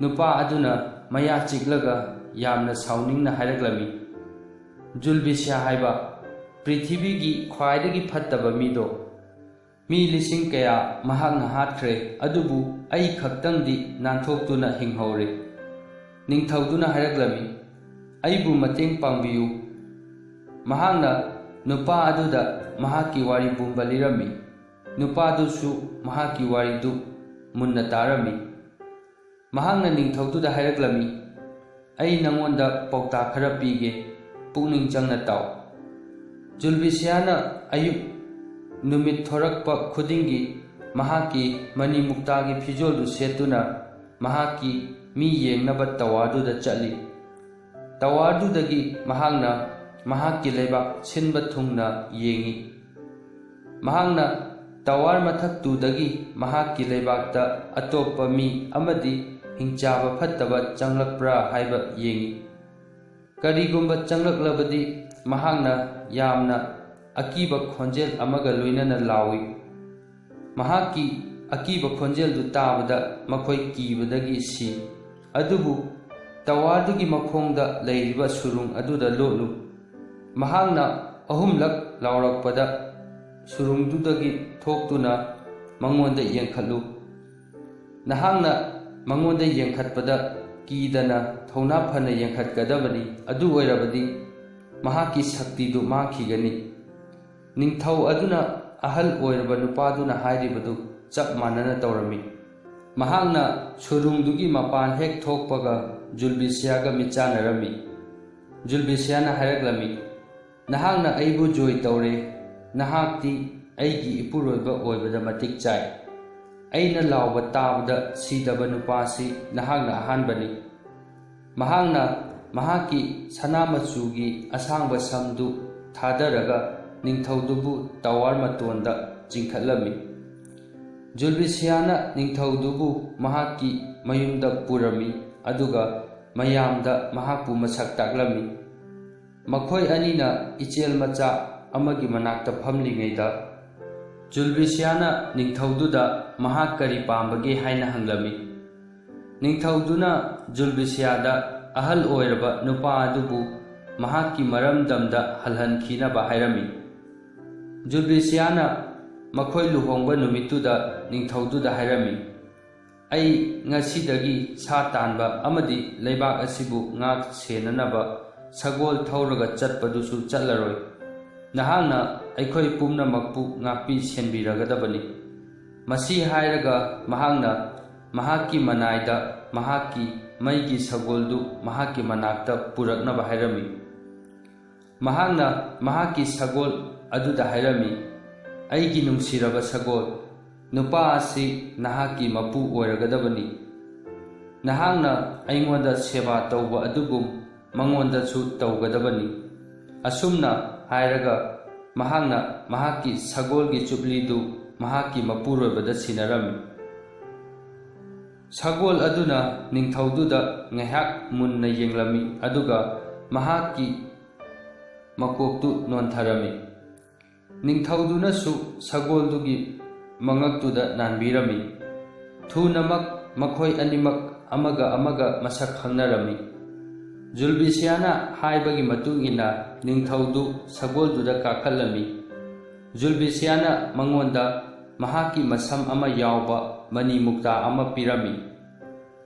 ꯅꯨꯄꯥ ꯑꯗꯨꯅ ꯃꯌꯥ ꯆꯤꯛꯂꯒ ꯌꯥꯝꯅ ꯁꯥꯎꯅꯤꯡꯅ ꯍꯥꯏꯔꯛꯂꯝꯃꯤ, "ꯖꯨꯜꯕꯤꯁꯤꯌꯥ ꯍꯥꯏꯕ ꯄ꯭ꯔꯤꯊꯤꯕꯤꯒꯤ ꯈ꯭ꯋꯥꯏꯗꯒꯤ ꯐꯠꯇꯕ ꯃꯤꯗꯣ, ꯃꯤ ꯂꯤꯁꯤꯡ ꯀꯌꯥ ꯃꯍꯥꯛꯅ ꯍꯥꯠꯈ꯭ꯔꯦ, ꯑꯗꯨꯕꯨ ꯑꯩ ꯈꯛꯇꯪꯗꯤ ꯅꯥꯟꯊꯣꯛꯇꯨꯅ ꯍꯤꯡꯍꯧꯔꯦ꯫ ꯅꯤꯡꯊꯧꯗꯨꯅ ꯍꯥꯏꯔꯛꯂꯝꯃꯤ, "ꯑꯩꯕꯨ ꯃꯇꯦꯡ ꯄꯥꯡꯕꯤꯌꯨ"꯫ ꯃꯍꯥꯛꯅ ꯅꯨꯄꯥ ꯑꯗꯨꯗ ꯃꯍꯥꯛꯀꯤ ꯋꯥꯔꯤ ꯄꯨꯝꯕ ꯂꯤꯔꯝꯃꯤ꯫ ꯅꯨꯄꯥꯗꯨꯁꯨ ꯃꯍꯥꯛꯀꯤ ꯋꯥꯔꯤꯗꯨ ꯃꯨꯟꯅ ꯇꯥꯔꯝꯃꯤ꯫ ꯃꯍꯥꯛꯅ ꯅꯤꯡꯊꯧꯗꯨꯗ ꯍꯥꯏꯔꯛꯂꯝꯃꯤ, "ꯑꯩ ꯅꯉꯣꯟꯗ ꯄꯥꯎꯇꯥꯛ ꯈꯔ ꯄꯤꯒꯦ, ꯄꯨꯛꯅꯤꯡ ꯆꯪꯅ ꯇꯥꯎ"꯫ ꯖꯨꯜꯕꯤꯁꯤꯌꯥꯅ ꯑꯌꯨꯛ ꯅꯨꯃꯤꯠ ꯊꯣꯔꯛꯄ ꯈꯨꯗꯤꯡꯒꯤ ꯃꯍꯥꯛꯀꯤ ꯃꯅꯤꯃꯨꯛꯇꯥꯒꯤ ꯐꯤꯖꯣꯜꯗꯨ ꯁꯦꯠꯇꯨꯅ ꯃꯍꯥꯛꯀꯤ ꯃꯤ ꯌꯦꯡꯅꯕ ꯇꯋꯥꯔꯗꯨꯗ ꯆꯠꯂꯤ꯫ ꯇꯋꯥꯔꯗꯨꯗꯒꯤ ꯃꯍꯥꯛꯅ ꯃꯍꯥꯛꯀꯤ ꯂꯩꯕꯥꯛ ꯁꯤꯟꯕ ꯊꯨꯡꯅ ꯌꯦꯡꯏ꯫ ꯃꯍꯥꯛꯅ ꯇꯋꯥꯔ ꯃꯊꯛꯇꯨꯗꯒꯤ ꯃꯍꯥꯛꯀꯤ ꯂꯩꯕꯥꯛꯇ ꯑꯇꯣꯞꯄ ꯃꯤ ꯑꯃꯗꯤ ꯍꯤꯡꯆꯥꯕ ꯐꯠꯇꯕ ꯆꯪꯂꯛꯄ꯭ꯔꯥ ꯍꯥꯏꯕ ꯌꯦꯡꯏ꯫ ꯀꯔꯤꯒꯨꯝꯕ ꯆꯪꯂꯛꯂꯕꯗꯤ ꯃꯍꯥꯛꯅ ꯌꯥꯝꯅ ꯑꯀꯤꯕ ꯈꯣꯟꯖꯦꯜ ꯑꯃꯒ ꯂꯣꯏꯅꯅ ꯂꯥꯎꯏ꯫ ꯃꯍꯥꯛꯀꯤ ꯑꯀꯤꯕ ꯈꯣꯟꯖꯦꯜꯗꯨ ꯇꯥꯕꯗ ꯃꯈꯣꯏ ꯀꯤꯕꯗꯒꯤ ꯁꯤ꯫ ꯑꯗꯨꯕꯨ ꯇꯋꯥꯔꯗꯨꯒꯤ ꯃꯈꯣꯡꯗ ꯂꯩꯔꯤꯕ ꯁꯨꯔꯨꯡ ꯑꯗꯨꯗ ꯂꯣꯠꯂꯨ꯫ ꯃꯍꯥꯛꯅ ꯑꯍꯨꯝꯂꯛ ꯂꯥꯎꯔꯛꯄꯗ ꯁꯨꯔꯨꯡꯗꯨꯗꯒꯤ ꯊꯣꯛꯇꯨꯅ ꯃꯉꯣꯟꯗ ꯌꯦꯡꯈꯠꯂꯨ꯫ ꯅꯍꯥꯛꯅ ꯃꯉꯣꯟꯗ ꯌꯦꯡꯈꯠꯄꯗ ꯀꯤꯗꯅ ꯊꯧꯅꯥ ꯐꯅ ꯌꯦꯡꯈꯠꯀꯗꯕꯅꯤ, ꯑꯗꯨ ꯑꯣꯏꯔꯕꯗꯤ ꯃꯍꯥꯛꯀꯤ ꯁꯛꯇꯤꯗꯨ ꯃꯥꯡꯈꯤꯒꯅꯤ꯫ ꯅꯤꯡꯊꯧ ꯑꯗꯨꯅ ꯑꯍꯜ ꯑꯣꯏꯔꯕ ꯅꯨꯄꯥꯗꯨꯅ ꯍꯥꯏꯔꯤꯕꯗꯨ ꯆꯞ ꯃꯥꯟꯅꯅ ꯇꯧꯔꯝꯃꯤ꯫ ꯃꯍꯥꯛꯅ ꯁꯨꯔꯨꯡꯗꯨꯒꯤ ꯃꯄꯥꯟ ꯍꯦꯛ ꯊꯣꯛꯄꯒ ꯖꯨꯜꯕꯤꯁꯤꯌꯥꯒ ꯃꯤꯠꯆꯥꯟꯅꯔꯝꯃꯤ꯫ ꯖꯨꯜꯕꯤꯁꯤꯌꯥꯅ ꯍꯥꯏꯔꯛꯂꯝꯃꯤ, "ꯅꯍꯥꯛꯅ ꯑꯩꯕꯨ ꯖꯣꯏ ꯇꯧꯔꯦ꯫ ꯅꯍꯥꯛꯇꯤ ꯑꯩꯒꯤ ꯏꯄꯨꯔꯣꯏꯕ ꯑꯣꯏꯕꯗ ꯃꯇꯤꯛ ꯆꯥꯏ꯫ ꯑꯩꯅ ꯂꯥꯎꯕ ꯇꯥꯕꯗ ꯁꯤꯗꯕ ꯅꯨꯄꯥꯁꯤ ꯅꯍꯥꯛꯅ ꯑꯍꯥꯟꯕꯅꯤ"꯫ ꯃꯍꯥꯛꯅ ꯃꯍꯥꯛꯀꯤ ꯁꯅꯥ ꯃꯆꯨꯒꯤ ꯑꯁꯥꯡꯕ ꯁꯝꯗꯨ ꯊꯥꯗꯔꯒ ꯅꯤꯡꯊꯧꯗꯨꯕꯨ ꯇꯋꯥꯔ ꯃꯇꯣꯟꯗ ꯆꯤꯡꯈꯠꯂꯝꯃꯤ꯫ ꯖꯨꯜꯕꯤꯁꯤꯌꯥꯅ ꯅꯤꯡꯊꯧꯗꯨꯕꯨ ꯃꯍꯥꯛꯀꯤ ꯃꯌꯨꯝꯗ ꯄꯨꯔꯝꯃꯤ, ꯑꯗꯨꯒ ꯃꯌꯥꯝꯗ ꯃꯍꯥꯛꯄꯨ ꯃꯁꯛ ꯇꯥꯛꯂꯝꯃꯤ꯫ ꯃꯈꯣꯏ ꯑꯅꯤꯅ ꯏꯆꯦꯜ ꯃꯆꯥ ꯑꯃꯒꯤ ꯃꯅꯥꯛꯇ ꯐꯝꯂꯤꯉꯩꯗ, ꯖꯨꯜꯕꯤꯁꯤꯌꯥꯅ ꯅꯤꯡꯊꯧꯗꯨꯗ ꯃꯍꯥꯛ ꯀꯔꯤ ꯄꯥꯝꯕꯒꯦ ꯍꯥꯏꯅ ꯍꯪꯂꯝꯃꯤ꯫ ꯅꯤꯡꯊꯧꯗꯨꯅ ꯖꯨꯜꯕꯤꯁꯤꯌꯥꯗ ꯑꯍꯜ ꯑꯣꯏꯔꯕ ꯅꯨꯄꯥ ꯑꯗꯨꯕꯨ ꯃꯍꯥꯛꯀꯤ ꯃꯔꯝꯗꯝꯗ ꯍꯜꯍꯟꯈꯤꯅꯕ ꯍꯥꯏꯔꯝꯃꯤ꯫ ꯖꯨꯜꯕꯤꯁꯤꯌꯥꯅ ꯃꯈꯣꯏ ꯂꯨꯍꯣꯡꯕ ꯅꯨꯃꯤꯠꯇꯨꯗ ꯅꯤꯡꯊꯧꯗꯨꯗ ꯍꯥꯏꯔꯝꯃꯤ, "ꯑꯩ ꯉꯁꯤꯗꯒꯤ ꯁꯥ ꯇꯥꯟꯕ ꯑꯃꯗꯤ ꯂꯩꯕꯥꯛ ꯑꯁꯤꯕꯨ ꯉꯥꯛ ꯁꯦꯟꯅꯅꯕ ꯁꯒꯣꯜ ꯊꯧꯔꯒ ꯆꯠꯄꯗꯨꯁꯨ ꯆꯠꯂꯔꯣꯏ꯫ ꯅꯍꯥꯛꯅ ꯑꯩꯈꯣꯏ ꯄꯨꯝꯅꯃꯛꯄꯨ ꯉꯥꯛꯄꯤ ꯁꯦꯟꯕꯤꯔꯒꯗꯕꯅꯤ꯫" ꯃꯁꯤ ꯍꯥꯏꯔꯒ ꯃꯍꯥꯛꯅ ꯃꯍꯥꯛꯀꯤ ꯃꯅꯥꯏꯗ ꯃꯍꯥꯛꯀꯤ ꯃꯩꯒꯤ ꯁꯒꯣꯜꯗꯨ ꯃꯍꯥꯛꯀꯤ ꯃꯅꯥꯛꯇ ꯄꯨꯔꯛꯅꯕ ꯍꯥꯏꯔꯝꯃꯤ꯫ ꯃꯍꯥꯛꯅ ꯃꯍꯥꯛꯀꯤ ꯁꯒꯣꯜ ꯑꯗꯨꯗ ꯍꯥꯏꯔꯝꯃꯤ, "ꯑꯩꯒꯤ ꯅꯨꯡꯁꯤꯔꯕ ꯁꯒꯣꯜ, ꯅꯨꯄꯥ ꯑꯁꯤ ꯅꯍꯥꯛꯀꯤ ꯃꯄꯨ ꯑꯣꯏꯔꯒꯗꯕꯅꯤ꯫ ꯅꯍꯥꯛꯅ ꯑꯩꯉꯣꯟꯗ ꯁꯦꯕꯥ ꯇꯧꯕ ꯑꯗꯨꯒꯨꯝ ꯃꯉꯣꯟꯗꯁꯨ ꯇꯧꯒꯗꯕꯅꯤ꯫" ꯑꯁꯨꯝꯅ ꯍꯥꯏꯔꯒ ꯃꯍꯥꯛꯅ ꯃꯍꯥꯛꯀꯤ ꯁꯒꯣꯜꯒꯤ ꯆꯨꯞꯂꯤꯗꯨ ꯃꯍꯥꯛꯀꯤ ꯃꯄꯨꯔꯣꯏꯕꯗ ꯁꯤꯟꯅꯔꯝꯃꯤ꯫ ꯁꯒꯣꯜ ꯑꯗꯨꯅ ꯅꯤꯡꯊꯧꯗꯨꯗ ꯉꯥꯏꯍꯥꯛ ꯃꯨꯟꯅ ꯌꯦꯡꯂꯝꯃꯤ, ꯑꯗꯨꯒ ꯃꯍꯥꯛꯀꯤ ꯃꯀꯣꯛꯇꯨ ꯅꯣꯟꯊꯔꯝꯃꯤ꯫ ꯅꯤꯡꯊꯧꯗꯨꯅꯁꯨ ꯁꯒꯣꯜꯗꯨꯒꯤ ꯃꯉꯛꯇꯨꯗ ꯅꯥꯟꯕꯤꯔꯝꯃꯤ꯫ ꯊꯨꯅꯃꯛ ꯃꯈꯣꯏ ꯑꯅꯤꯃꯛ ꯑꯃꯒ ꯑꯃꯒ ꯃꯁꯛ ꯈꯪꯅꯔꯝꯃꯤ꯫ ꯖꯨꯜꯕꯤꯁꯤꯌꯥꯅ ꯍꯥꯏꯕꯒꯤ ꯃꯇꯨꯡ ꯏꯟꯅ ꯅꯤꯡꯊꯧꯗꯨ ꯁꯒꯣꯜꯗꯨꯗ ꯀꯥꯈꯠꯂꯝꯃꯤ꯫ ꯖꯨꯜꯕꯤꯁꯤꯌꯥꯅ ꯃꯉꯣꯟꯗ ꯃꯍꯥꯛꯀꯤ ꯃꯁꯝ ꯑꯃ ꯌꯥꯎꯕ ꯃꯅꯤ ꯃꯨꯛꯇꯥ ꯑꯃ ꯄꯤꯔꯝꯃꯤ꯫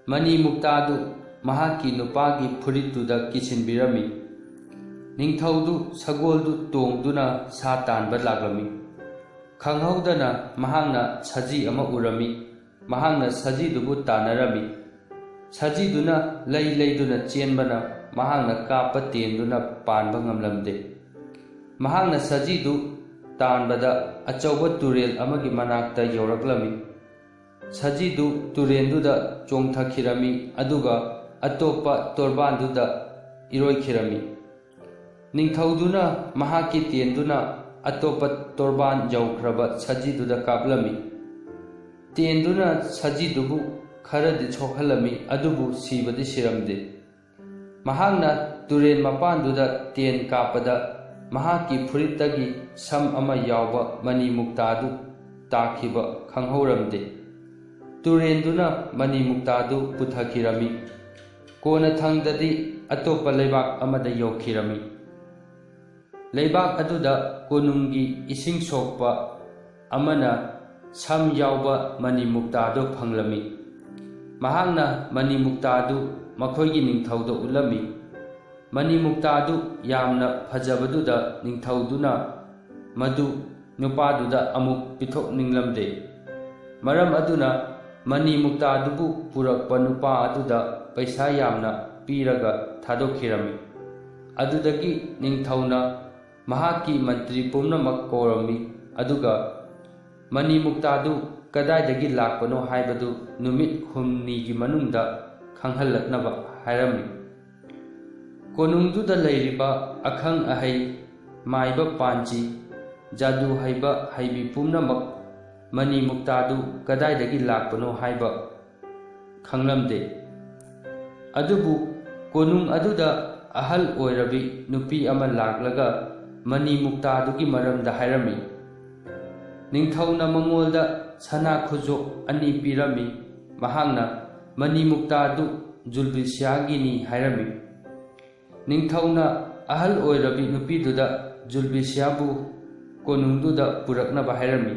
ꯃꯅꯤ ꯃꯨꯛꯇꯥꯗꯨ ꯃꯍꯥꯛꯀꯤ ꯅꯨꯄꯥꯒꯤ ꯐꯨꯔꯤꯠꯇꯨꯗ ꯀꯤꯁꯤꯟꯕꯤꯔꯝꯃꯤ꯫ ꯅꯤꯡꯊꯧꯗꯨ ꯁꯒꯣꯜꯗꯨ ꯇꯣꯡꯗꯨꯅ ꯁꯥ ꯇꯥꯟꯕ ꯂꯥꯛꯂꯝꯃꯤ꯫ ꯈꯪꯍꯧꯗꯅ ꯃꯍꯥꯛꯅ ꯁꯖꯤ ꯑꯃ ꯎꯔꯝꯃꯤ꯫ ꯃꯍꯥꯛꯅ ꯁꯖꯤꯗꯨꯕꯨ ꯇꯥꯟꯅꯔꯝꯃꯤ꯫ ꯁꯖꯤꯗꯨꯅ ꯂꯩ ꯂꯩꯗꯨꯅ ꯆꯦꯟꯕꯅ ꯃꯍꯥꯛꯅ ꯀꯥꯞꯄ ꯇꯦꯟꯗꯨꯅ ꯄꯥꯟꯕ ꯉꯝꯂꯝꯗꯦ꯫ ꯃꯍꯥꯛꯅ ꯁꯖꯤꯗꯨ ꯇꯥꯟꯕꯗ ꯑꯆꯧꯕ ꯇꯨꯔꯦꯜ ꯑꯃꯒꯤ ꯃꯅꯥꯛꯇ ꯌꯧꯔꯛꯂꯝꯃꯤ꯫ ꯁꯖꯤꯗꯨ ꯇꯨꯔꯦꯟꯗꯨꯗ ꯆꯣꯡꯊꯈꯤꯔꯝꯃꯤ, ꯑꯗꯨꯒ ꯑꯇꯣꯞꯄ ꯇꯣꯔꯕꯥꯟꯗꯨꯗ ꯏꯔꯣꯏꯈꯤꯔꯝꯃꯤ꯫ ꯅꯤꯡꯊꯧꯗꯨꯅ ꯃꯍꯥꯛꯀꯤ ꯇꯦꯟꯗꯨꯅ ꯑꯇꯣꯞꯄ ꯇꯣꯔꯕꯥꯟ ꯌꯧꯈ꯭ꯔꯕ ꯁꯖꯤꯗꯨꯗ ꯀꯥꯞꯂꯝꯃꯤ꯫ ꯇꯦꯟꯗꯨꯅ ꯁꯖꯤꯗꯨꯕꯨ ꯈꯔꯗꯤ ꯁꯣꯛꯍꯜꯂꯝꯃꯤ, ꯑꯗꯨꯕꯨ ꯁꯤꯕꯗꯤ ꯁꯤꯔꯝꯗꯦ꯫ ꯃꯍꯥꯛꯅ ꯇꯨꯔꯦꯟ ꯃꯄꯥꯟꯗꯨꯗ ꯇꯦꯟ ꯀꯥꯞꯄꯗ ꯃꯍꯥꯛꯀꯤ ꯐꯨꯔꯤꯠꯇꯒꯤ ꯁꯝ ꯑꯃ ꯌꯥꯎꯕ ꯃꯅꯤ ꯃꯨꯛꯇꯥꯗꯨ ꯇꯥꯈꯤꯕ ꯈꯪꯍꯧꯔꯝꯗꯦ꯫ ꯇꯨꯔꯦꯟꯗꯨꯅ ꯃꯅꯤ ꯃꯨꯛꯇꯥꯗꯨ ꯄꯨꯊꯈꯤꯔꯝꯃꯤ꯫ ꯀꯣꯟꯅꯊꯪꯗꯗꯤ ꯑꯇꯣꯞꯄ ꯂꯩꯕꯥꯛ ꯑꯃꯗ ꯌꯧꯈꯤꯔꯝꯃꯤ꯫ ꯂꯩꯕꯥꯛ ꯑꯗꯨꯗ ꯀꯣꯅꯨꯡꯒꯤ ꯏꯁꯤꯡ ꯁꯣꯛꯄ ꯑꯃꯅ ꯁꯝ ꯌꯥꯎꯕ ꯃꯅꯤ ꯃꯨꯛꯇꯥꯗꯨ ꯐꯪꯂꯝꯃꯤ꯫ ꯃꯍꯥꯛꯅ ꯃꯅꯤ ꯃꯨꯛꯇꯥꯗꯨ ꯃꯈꯣꯏꯒꯤ ꯅꯤꯡꯊꯧꯗ ꯎꯠꯂꯝꯃꯤ꯫ ꯃꯅꯤ ꯃꯨꯛꯇꯥꯗꯨ ꯌꯥꯝꯅ ꯐꯖꯕꯗꯨꯗ ꯅꯤꯡꯊꯧꯗꯨꯅ ꯃꯗꯨ ꯅꯨꯄꯥꯗꯨꯗ ꯑꯃꯨꯛ ꯄꯤꯊꯣꯛꯅꯤꯡꯂꯝꯗꯦ꯫ ꯃꯔꯝ ꯑꯗꯨꯅ ꯃꯅꯤ ꯃꯨꯛꯇꯥꯗꯨꯕꯨ ꯄꯨꯔꯛꯄ ꯅꯨꯄꯥ ꯑꯗꯨꯗ ꯄꯩꯁꯥ ꯌꯥꯝꯅ ꯄꯤꯔꯒ ꯊꯥꯗꯣꯛꯈꯤꯔꯝꯃꯤ꯫ ꯑꯗꯨꯗꯒꯤ ꯅꯤꯡꯊꯧꯅ ꯃꯍꯥꯛꯀꯤ ꯃꯟꯇ꯭ꯔꯤ ꯄꯨꯝꯅꯃꯛ ꯀꯧꯔꯝꯃꯤ, ꯑꯗꯨꯒ ꯃꯅꯤ ꯃꯨꯛꯇꯥꯗꯨ ꯀꯗꯥꯏꯗꯒꯤ ꯂꯥꯛꯄꯅꯣ ꯍꯥꯏꯕꯗꯨ ꯅꯨꯃꯤꯠ ꯍꯨꯝꯅꯤꯒꯤ ꯃꯅꯨꯡꯗ ꯈꯪꯍꯜꯂꯛꯅꯕ ꯍꯥꯏꯔꯝꯃꯤ꯫ ꯀꯣꯅꯨꯡꯗꯨꯗ ꯂꯩꯔꯤꯕ ꯑꯈꯪ ꯑꯍꯩ, ꯃꯥꯏꯕ ꯄꯥꯟꯖꯤ, ꯖꯥꯗꯨ ꯍꯩꯕ ꯍꯩꯕꯤ ꯄꯨꯝꯅꯃꯛ ꯃꯅꯤ ꯃꯨꯛꯇꯥꯗꯨ ꯀꯗꯥꯏꯗꯒꯤ ꯂꯥꯛꯄꯅꯣ ꯍꯥꯏꯕ ꯈꯪꯂꯝꯗꯦ꯫ ꯑꯗꯨꯕꯨ ꯀꯣꯅꯨꯡ ꯑꯗꯨꯗ ꯑꯍꯜ ꯑꯣꯏꯔꯕꯤ ꯅꯨꯄꯤ ꯑꯃ ꯂꯥꯛꯂꯒ ꯃꯅꯤ ꯃꯨꯛꯇꯥꯗꯨꯒꯤ ꯃꯔꯝꯗ ꯍꯥꯏꯔꯝꯃꯤ꯫ ꯅꯤꯡꯊꯧꯅ ꯃꯉꯣꯟꯗ ꯁꯅꯥ ꯈꯨꯖꯣꯞ ꯑꯅꯤ ꯄꯤꯔꯝꯃꯤ꯫ ꯃꯍꯥꯛꯅ ꯃꯅꯤ ꯃꯨꯛꯇꯥꯗꯨ ꯖꯨꯜꯕꯤꯁꯤꯌꯥꯒꯤꯅꯤ ꯍꯥꯏꯔꯝꯃꯤ꯫ ꯅꯤꯡꯊꯧꯅ ꯑꯍꯜ ꯑꯣꯏꯔꯕꯤ ꯅꯨꯄꯤꯗꯨꯗ ꯖꯨꯜꯕꯤꯁꯤꯌꯥꯕꯨ ꯀꯣꯅꯨꯡꯗꯨꯗ ꯄꯨꯔꯛꯅꯕ ꯍꯥꯏꯔꯝꯃꯤ꯫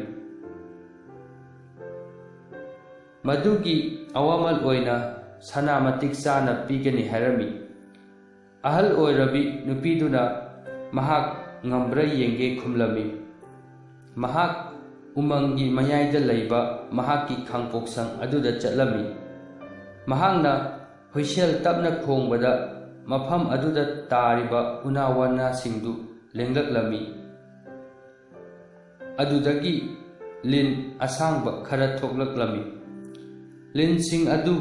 ꯃꯗꯨꯒꯤ ꯑꯋꯥꯃꯜ ꯑꯣꯏꯅ ꯁꯅꯥ ꯃꯇꯤꯛ ꯆꯥꯅ ꯄꯤꯒꯅꯤ ꯍꯥꯏꯔꯝꯃꯤ꯫ ꯑꯍꯜ ꯑꯣꯏꯔꯕꯤ ꯅꯨꯄꯤꯗꯨꯅ ꯃꯍꯥꯛ ꯉꯝꯕ꯭ꯔꯥ ꯌꯦꯡꯒꯦ ꯈꯨꯝꯂꯝꯃꯤ꯫ ꯃꯍꯥꯛ ꯎꯃꯪꯒꯤ ꯃꯌꯥꯏꯗ ꯂꯩꯕ ꯃꯍꯥꯛꯀꯤ ꯈꯥꯡꯄꯣꯛꯁꯪ ꯑꯗꯨꯗ ꯆꯠꯂꯝꯃꯤ꯫ ꯃꯍꯥꯛꯅ ꯍꯨꯏꯁꯦꯜ ꯇꯞꯅ ꯈꯣꯡꯕꯗ ꯃꯐꯝ ꯑꯗꯨꯗ ꯇꯥꯔꯤꯕ ꯎꯅꯥ ꯋꯥꯅꯥꯁꯤꯡꯗꯨ ꯂꯦꯡꯂꯛꯂꯝꯃꯤ꯫ ꯑꯗꯨꯗꯒꯤ ꯂꯤꯟ ꯑꯁꯥꯡꯕ ꯈꯔ ꯊꯣꯛꯂꯛꯂꯝꯃꯤ꯫ ꯂꯤꯟꯁꯤꯡ ꯑꯗꯨ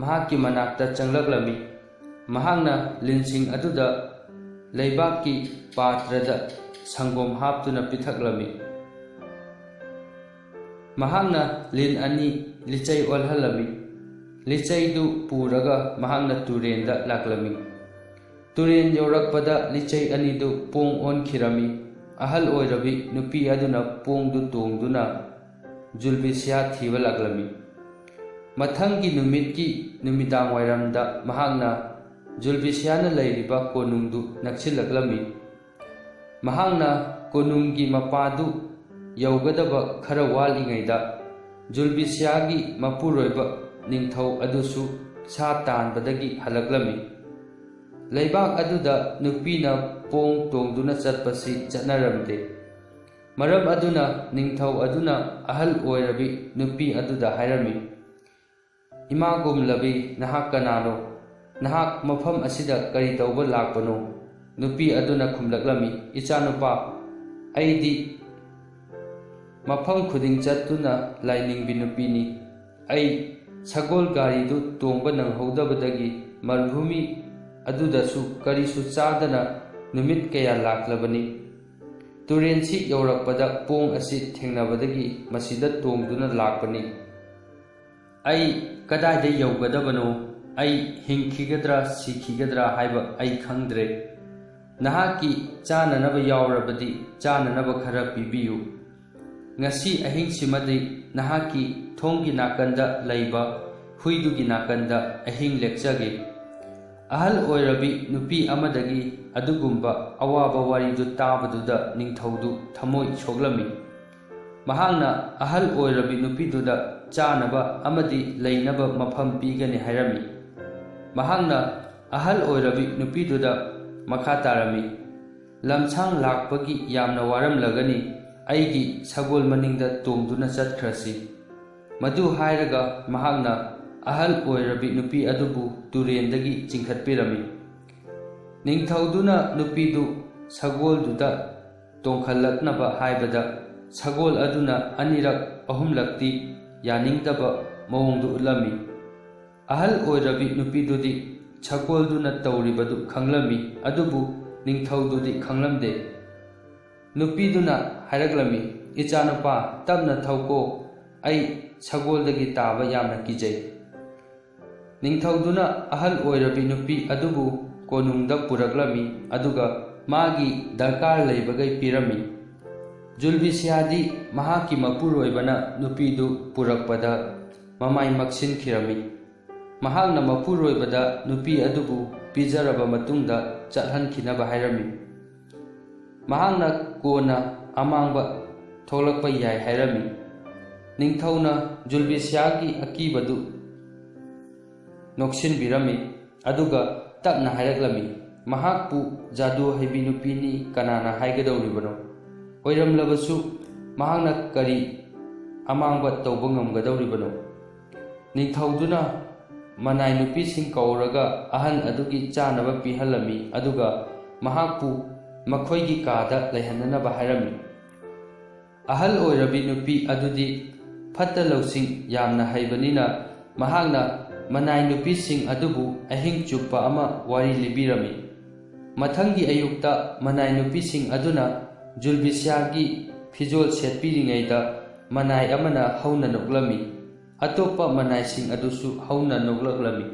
ꯃꯍꯥꯛꯀꯤ ꯃꯅꯥꯛꯇ ꯆꯪꯂꯛꯂꯝꯃꯤ꯫ ꯃꯍꯥꯛꯅ ꯂꯤꯟꯁꯤꯡ ꯑꯗꯨꯗ ꯂꯩꯕꯥꯛꯀꯤ ꯄꯥꯇ꯭ꯔꯗ ꯁꯪꯒꯣꯝ ꯍꯥꯞꯇꯨꯅ ꯄꯤꯊꯛꯂꯝꯃꯤ꯫ ꯃꯍꯥꯛꯅ ꯂꯤꯟ ꯑꯅꯤ ꯂꯤꯆꯩ ꯑꯣꯜꯍꯜꯂꯝꯃꯤ꯫ ꯂꯤꯆꯩꯗꯨ ꯄꯨꯔꯒ ꯃꯍꯥꯛꯅ ꯇꯨꯔꯦꯟꯗ ꯂꯥꯛꯂꯝꯃꯤ꯫ ꯇꯨꯔꯦꯟ ꯌꯧꯔꯛꯄꯗ ꯂꯤꯆꯩ ꯑꯅꯤꯗꯨ ꯄꯣꯡ ꯑꯣꯟꯈꯤꯔꯝꯃꯤ꯫ ꯑꯍꯜ ꯑꯣꯏꯔꯕꯤ ꯅꯨꯄꯤ ꯑꯗꯨꯅ ꯄꯣꯡꯗꯨ ꯇꯣꯡꯗꯨꯅ ꯖꯨꯜꯕꯤꯁꯤꯌꯥ ꯊꯤꯕ ꯂꯥꯛꯂꯝꯃꯤ꯫ ꯃꯊꯪꯒꯤ ꯅꯨꯃꯤꯠꯀꯤ ꯅꯨꯃꯤꯗꯥꯡ ꯋꯥꯏꯔꯝꯗ ꯃꯍꯥꯛꯅ ꯖꯨꯜꯕꯤꯁꯤꯌꯥꯅ ꯂꯩꯔꯤꯕ ꯀꯣꯅꯨꯡꯗꯨ ꯅꯛꯁꯤꯜꯂꯛꯂꯝꯃꯤ꯫ ꯃꯍꯥꯛꯅ ꯀꯣꯅꯨꯡꯒꯤ ꯃꯄꯥꯗꯨ ꯌꯧꯒꯗꯕ ꯈꯔ ꯋꯥꯠꯂꯤꯉꯩꯗ, ꯖꯨꯜꯕꯤꯁꯤꯌꯥꯒꯤ ꯃꯄꯨꯔꯣꯏꯕ ꯅꯤꯡꯊꯧ ꯑꯗꯨꯁꯨ ꯁꯥ ꯇꯥꯟꯕꯗꯒꯤ ꯍꯜꯂꯛꯂꯝꯃꯤ꯫ ꯂꯩꯕꯥꯛ ꯑꯗꯨꯗ ꯅꯨꯄꯤꯅ ꯄꯣꯡ ꯇꯣꯡꯗꯨꯅ ꯆꯠꯄꯁꯤ ꯆꯠꯅꯔꯝꯗꯦ꯫ ꯃꯔꯝ ꯑꯗꯨꯅ ꯅꯤꯡꯊꯧ ꯑꯗꯨꯅ ꯑꯍꯜ ꯑꯣꯏꯔꯕꯤ ꯅꯨꯄꯤ ꯑꯗꯨꯗ ꯍꯥꯏꯔꯝꯃꯤ, "ꯏꯃꯥꯒꯨꯝꯂꯕꯤ, ꯅꯍꯥꯛ ꯀꯅꯥꯅꯣ? ꯅꯍꯥꯛ ꯃꯐꯝ ꯑꯁꯤꯗ ꯀꯔꯤ ꯇꯧꯕ ꯂꯥꯛꯄꯅꯣ?" ꯅꯨꯄꯤ ꯑꯗꯨꯅ ꯈꯨꯝꯂꯛꯂꯝꯃꯤ, "ꯏꯆꯥꯅꯨꯄꯥ, ꯑꯩꯗꯤ ꯃꯐꯝ ꯈꯨꯗꯤꯡ ꯆꯠꯇꯨꯅ ꯂꯥꯏꯅꯤꯡꯕꯤ ꯅꯨꯄꯤꯅꯤ꯫ ꯑꯩ ꯁꯒꯣꯜ ꯒꯥꯔꯤꯗꯨ ꯇꯣꯡꯕ ꯅꯪꯍꯧꯗꯕꯗꯒꯤ ꯃꯔꯨꯚꯨꯃꯤ ꯑꯗꯨꯗꯁꯨ ꯀꯔꯤꯁꯨ ꯆꯥꯗꯅ ꯅꯨꯃꯤꯠ ꯀꯌꯥ ꯂꯥꯛꯂꯕꯅꯤ꯫ ꯇꯨꯔꯦꯟꯁꯤ ꯌꯧꯔꯛꯄꯗ ꯄꯣꯡ ꯑꯁꯤ ꯊꯦꯡꯅꯕꯗꯒꯤ ꯃꯁꯤꯗ ꯇꯣꯡꯗꯨꯅ ꯂꯥꯛꯄꯅꯤ꯫ ꯑꯩ ꯀꯗꯥꯏꯗ ꯌꯧꯒꯗꯕꯅꯣ? ꯑꯩ ꯍꯤꯡꯈꯤꯒꯗ꯭ꯔꯥ ꯁꯤꯈꯤꯒꯗ꯭ꯔꯥ ꯍꯥꯏꯕ ꯑꯩ ꯈꯪꯗ꯭ꯔꯦ꯫ ꯅꯍꯥꯛꯀꯤ ꯆꯥꯅꯅꯕ ꯌꯥꯎꯔꯕꯗꯤ ꯆꯥꯅꯅꯕ ꯈꯔ ꯄꯤꯕꯤꯌꯨ꯫ ꯉꯁꯤ ꯑꯍꯤꯡꯁꯤꯃꯗꯤ ꯅꯍꯥꯛꯀꯤ ꯊꯣꯡꯒꯤ ꯅꯥꯀꯟꯗ ꯂꯩꯕ ꯍꯨꯏꯗꯨꯒꯤ ꯅꯥꯀꯟꯗ ꯑꯍꯤꯡ ꯂꯦꯛꯆꯒꯦ꯫" ꯑꯍꯜ ꯑꯣꯏꯔꯕꯤ ꯅꯨꯄꯤ ꯑꯃꯗꯒꯤ ꯑꯗꯨꯒꯨꯝꯕ ꯑꯋꯥꯕ ꯋꯥꯔꯤꯗꯨ ꯇꯥꯕꯗꯨꯗ ꯅꯤꯡꯊꯧꯗꯨ ꯊꯃꯣꯏ ꯁꯣꯛꯂꯝꯃꯤ꯫ ꯃꯍꯥꯛꯅ ꯑꯍꯜ ꯑꯣꯏꯔꯕꯤ ꯅꯨꯄꯤꯗꯨꯗ ꯆꯥꯅꯕ ꯑꯃꯗꯤ ꯂꯩꯅꯕ ꯃꯐꯝ ꯄꯤꯒꯅꯤ ꯍꯥꯏꯔꯝꯃꯤ꯫ ꯃꯍꯥꯛꯅ ꯑꯍꯜ ꯑꯣꯏꯔꯕꯤ ꯅꯨꯄꯤꯗꯨꯗ ꯃꯈꯥ ꯇꯥꯔꯝꯃꯤ, "ꯂꯝꯁꯥꯡ ꯂꯥꯛꯄꯒꯤ ꯌꯥꯝꯅ ꯋꯥꯔꯝꯂꯒꯅꯤ, ꯑꯩꯒꯤ ꯁꯒꯣꯜ ꯃꯅꯤꯡꯗ ꯇꯣꯡꯗꯨꯅ ꯆꯠꯈ꯭ꯔꯁꯤ꯫" ꯃꯗꯨ ꯍꯥꯏꯔꯒ ꯃꯍꯥꯛꯅ ꯑꯍꯜ ꯑꯣꯏꯔꯕꯤ ꯅꯨꯄꯤ ꯑꯗꯨꯕꯨ ꯇꯨꯔꯦꯟꯗꯒꯤ ꯆꯤꯡꯈꯠꯄꯤꯔꯝꯃꯤ꯫ ꯅꯤꯡꯊꯧꯗꯨꯅ ꯅꯨꯄꯤꯗꯨ ꯁꯒꯣꯜꯗꯨꯗ ꯇꯣꯡꯈꯠꯂꯛꯅꯕ ꯍꯥꯏꯕꯗ, ꯁꯒꯣꯜ ꯑꯗꯨꯅ ꯑꯅꯤꯔꯛ ꯑꯍꯨꯝꯂꯛꯇꯤ ꯌꯥꯅꯤꯡꯗꯕ ꯃꯑꯣꯡꯗꯨ ꯎꯠꯂꯝꯃꯤ꯫ ꯑꯍꯜ ꯑꯣꯏꯔꯕꯤ ꯅꯨꯄꯤꯗꯨꯗꯤ ꯁꯒꯣꯜꯗꯨꯅ ꯇꯧꯔꯤꯕꯗꯨ ꯈꯪꯂꯝꯃꯤ, ꯑꯗꯨꯕꯨ ꯅꯤꯡꯊꯧꯗꯨꯗꯤ ꯈꯪꯂꯝꯗꯦ꯫ ꯅꯨꯄꯤꯗꯨꯅ ꯍꯥꯏꯔꯛꯂꯝꯃꯤ, "ꯏꯆꯥꯅꯨꯄꯥ, ꯇꯞꯅ ꯊꯧꯀꯣ, ꯑꯩ ꯁꯒꯣꯜꯗꯒꯤ ꯇꯥꯕ ꯌꯥꯝꯅ ꯀꯤꯖꯩ꯫" ꯅꯤꯡꯊꯧꯗꯨꯅ ꯑꯍꯜ ꯑꯣꯏꯔꯕꯤ ꯅꯨꯄꯤ ꯑꯗꯨꯕꯨ ꯀꯣꯅꯨꯡꯗ ꯄꯨꯔꯛꯂꯝꯃꯤ, ꯑꯗꯨꯒ ꯃꯥꯒꯤ ꯗꯔꯀꯥꯔ ꯂꯩꯕꯈꯩ ꯄꯤꯔꯝꯃꯤ꯫ ꯖꯨꯜꯕꯤꯁꯤꯌꯥꯗꯤ ꯃꯍꯥꯛꯀꯤ ꯃꯄꯨꯔꯣꯏꯕꯅ ꯅꯨꯄꯤꯗꯨ ꯄꯨꯔꯛꯄꯗ ꯃꯃꯥꯏ ꯃꯛꯁꯤꯟꯈꯤꯔꯝꯃꯤ꯫ ꯃꯍꯥꯛꯅ ꯃꯄꯨꯔꯣꯏꯕꯗ ꯅꯨꯄꯤ ꯑꯗꯨꯕꯨ ꯄꯤꯖꯔꯕ ꯃꯇꯨꯡꯗ ꯆꯠꯍꯟꯈꯤꯅꯕ ꯍꯥꯏꯔꯝꯃꯤ꯫ ꯃꯍꯥꯛꯅ ꯀꯣꯟꯅ ꯑꯃꯥꯡꯕ ꯊꯣꯛꯂꯛꯄ ꯌꯥꯏ ꯍꯥꯏꯔꯝꯃꯤ꯫ ꯅꯤꯡꯊꯧꯅ ꯖꯨꯜꯕꯤꯁꯤꯌꯥꯒꯤ ꯑꯀꯤꯕꯗꯨ ꯅꯣꯛꯁꯤꯟꯕꯤꯔꯝꯃꯤ, ꯑꯗꯨꯒ ꯇꯞꯅ ꯍꯥꯏꯔꯛꯂꯝꯃꯤ, "ꯃꯍꯥꯛꯄꯨ ꯖꯥꯗꯨ ꯍꯩꯕꯤ ꯅꯨꯄꯤꯅꯤ ꯀꯅꯥꯅ ꯍꯥꯏꯒꯗꯧꯔꯤꯕꯅꯣ? ꯑꯣꯏꯔꯝꯂꯕꯁꯨ ꯃꯍꯥꯛꯅ ꯀꯔꯤ ꯑꯃꯥꯡꯕ ꯇꯧꯕ ꯉꯝꯒꯗꯧꯔꯤꯕꯅꯣ?" ꯅꯤꯡꯊꯧꯗꯨꯅ ꯃꯅꯥꯏ ꯅꯨꯄꯤꯁꯤꯡ ꯀꯧꯔꯒ ꯑꯍꯜ ꯑꯗꯨꯒꯤ ꯆꯥꯅꯕ ꯄꯤꯍꯜꯂꯝꯃꯤ, ꯑꯗꯨꯒ ꯃꯍꯥꯛꯄꯨ ꯃꯈꯣꯏꯒꯤ ꯀꯥꯗ ꯂꯩꯍꯟꯅꯅꯕ ꯍꯥꯏꯔꯝꯃꯤ꯫ ꯑꯍꯜ ꯑꯣꯏꯔꯕꯤ ꯅꯨꯄꯤ ꯑꯗꯨꯗꯤ ꯐꯠꯇ ꯂꯧꯁꯤꯡ ꯌꯥꯝꯅ ꯍꯩꯕꯅꯤꯅ, ꯃꯍꯥꯛꯅ ꯃꯅꯥꯏ ꯅꯨꯄꯤꯁꯤꯡ ꯑꯗꯨꯕꯨ ꯑꯍꯤꯡ ꯆꯨꯞꯄ ꯑꯃ ꯋꯥꯔꯤ ꯂꯤꯕꯤꯔꯝꯃꯤ꯫ ꯃꯊꯪꯒꯤ ꯑꯌꯨꯛꯇ ꯃꯅꯥꯏ ꯅꯨꯄꯤꯁꯤꯡ ꯑꯗꯨꯅ ꯖꯨꯜꯕꯤꯁꯤꯌꯥꯒꯤ ꯐꯤꯖꯣꯜ ꯁꯦꯠꯄꯤꯔꯤꯉꯩꯗ, ꯃꯅꯥꯏ ꯑꯃꯅ ꯍꯧꯅ ꯅꯣꯛꯂꯝꯃꯤ꯫ ꯑꯇꯣꯞꯄ ꯃꯅꯥꯏꯁꯤꯡ ꯑꯗꯨꯁꯨ ꯍꯧꯅ ꯅꯣꯛꯂꯛꯂꯝꯃꯤ꯫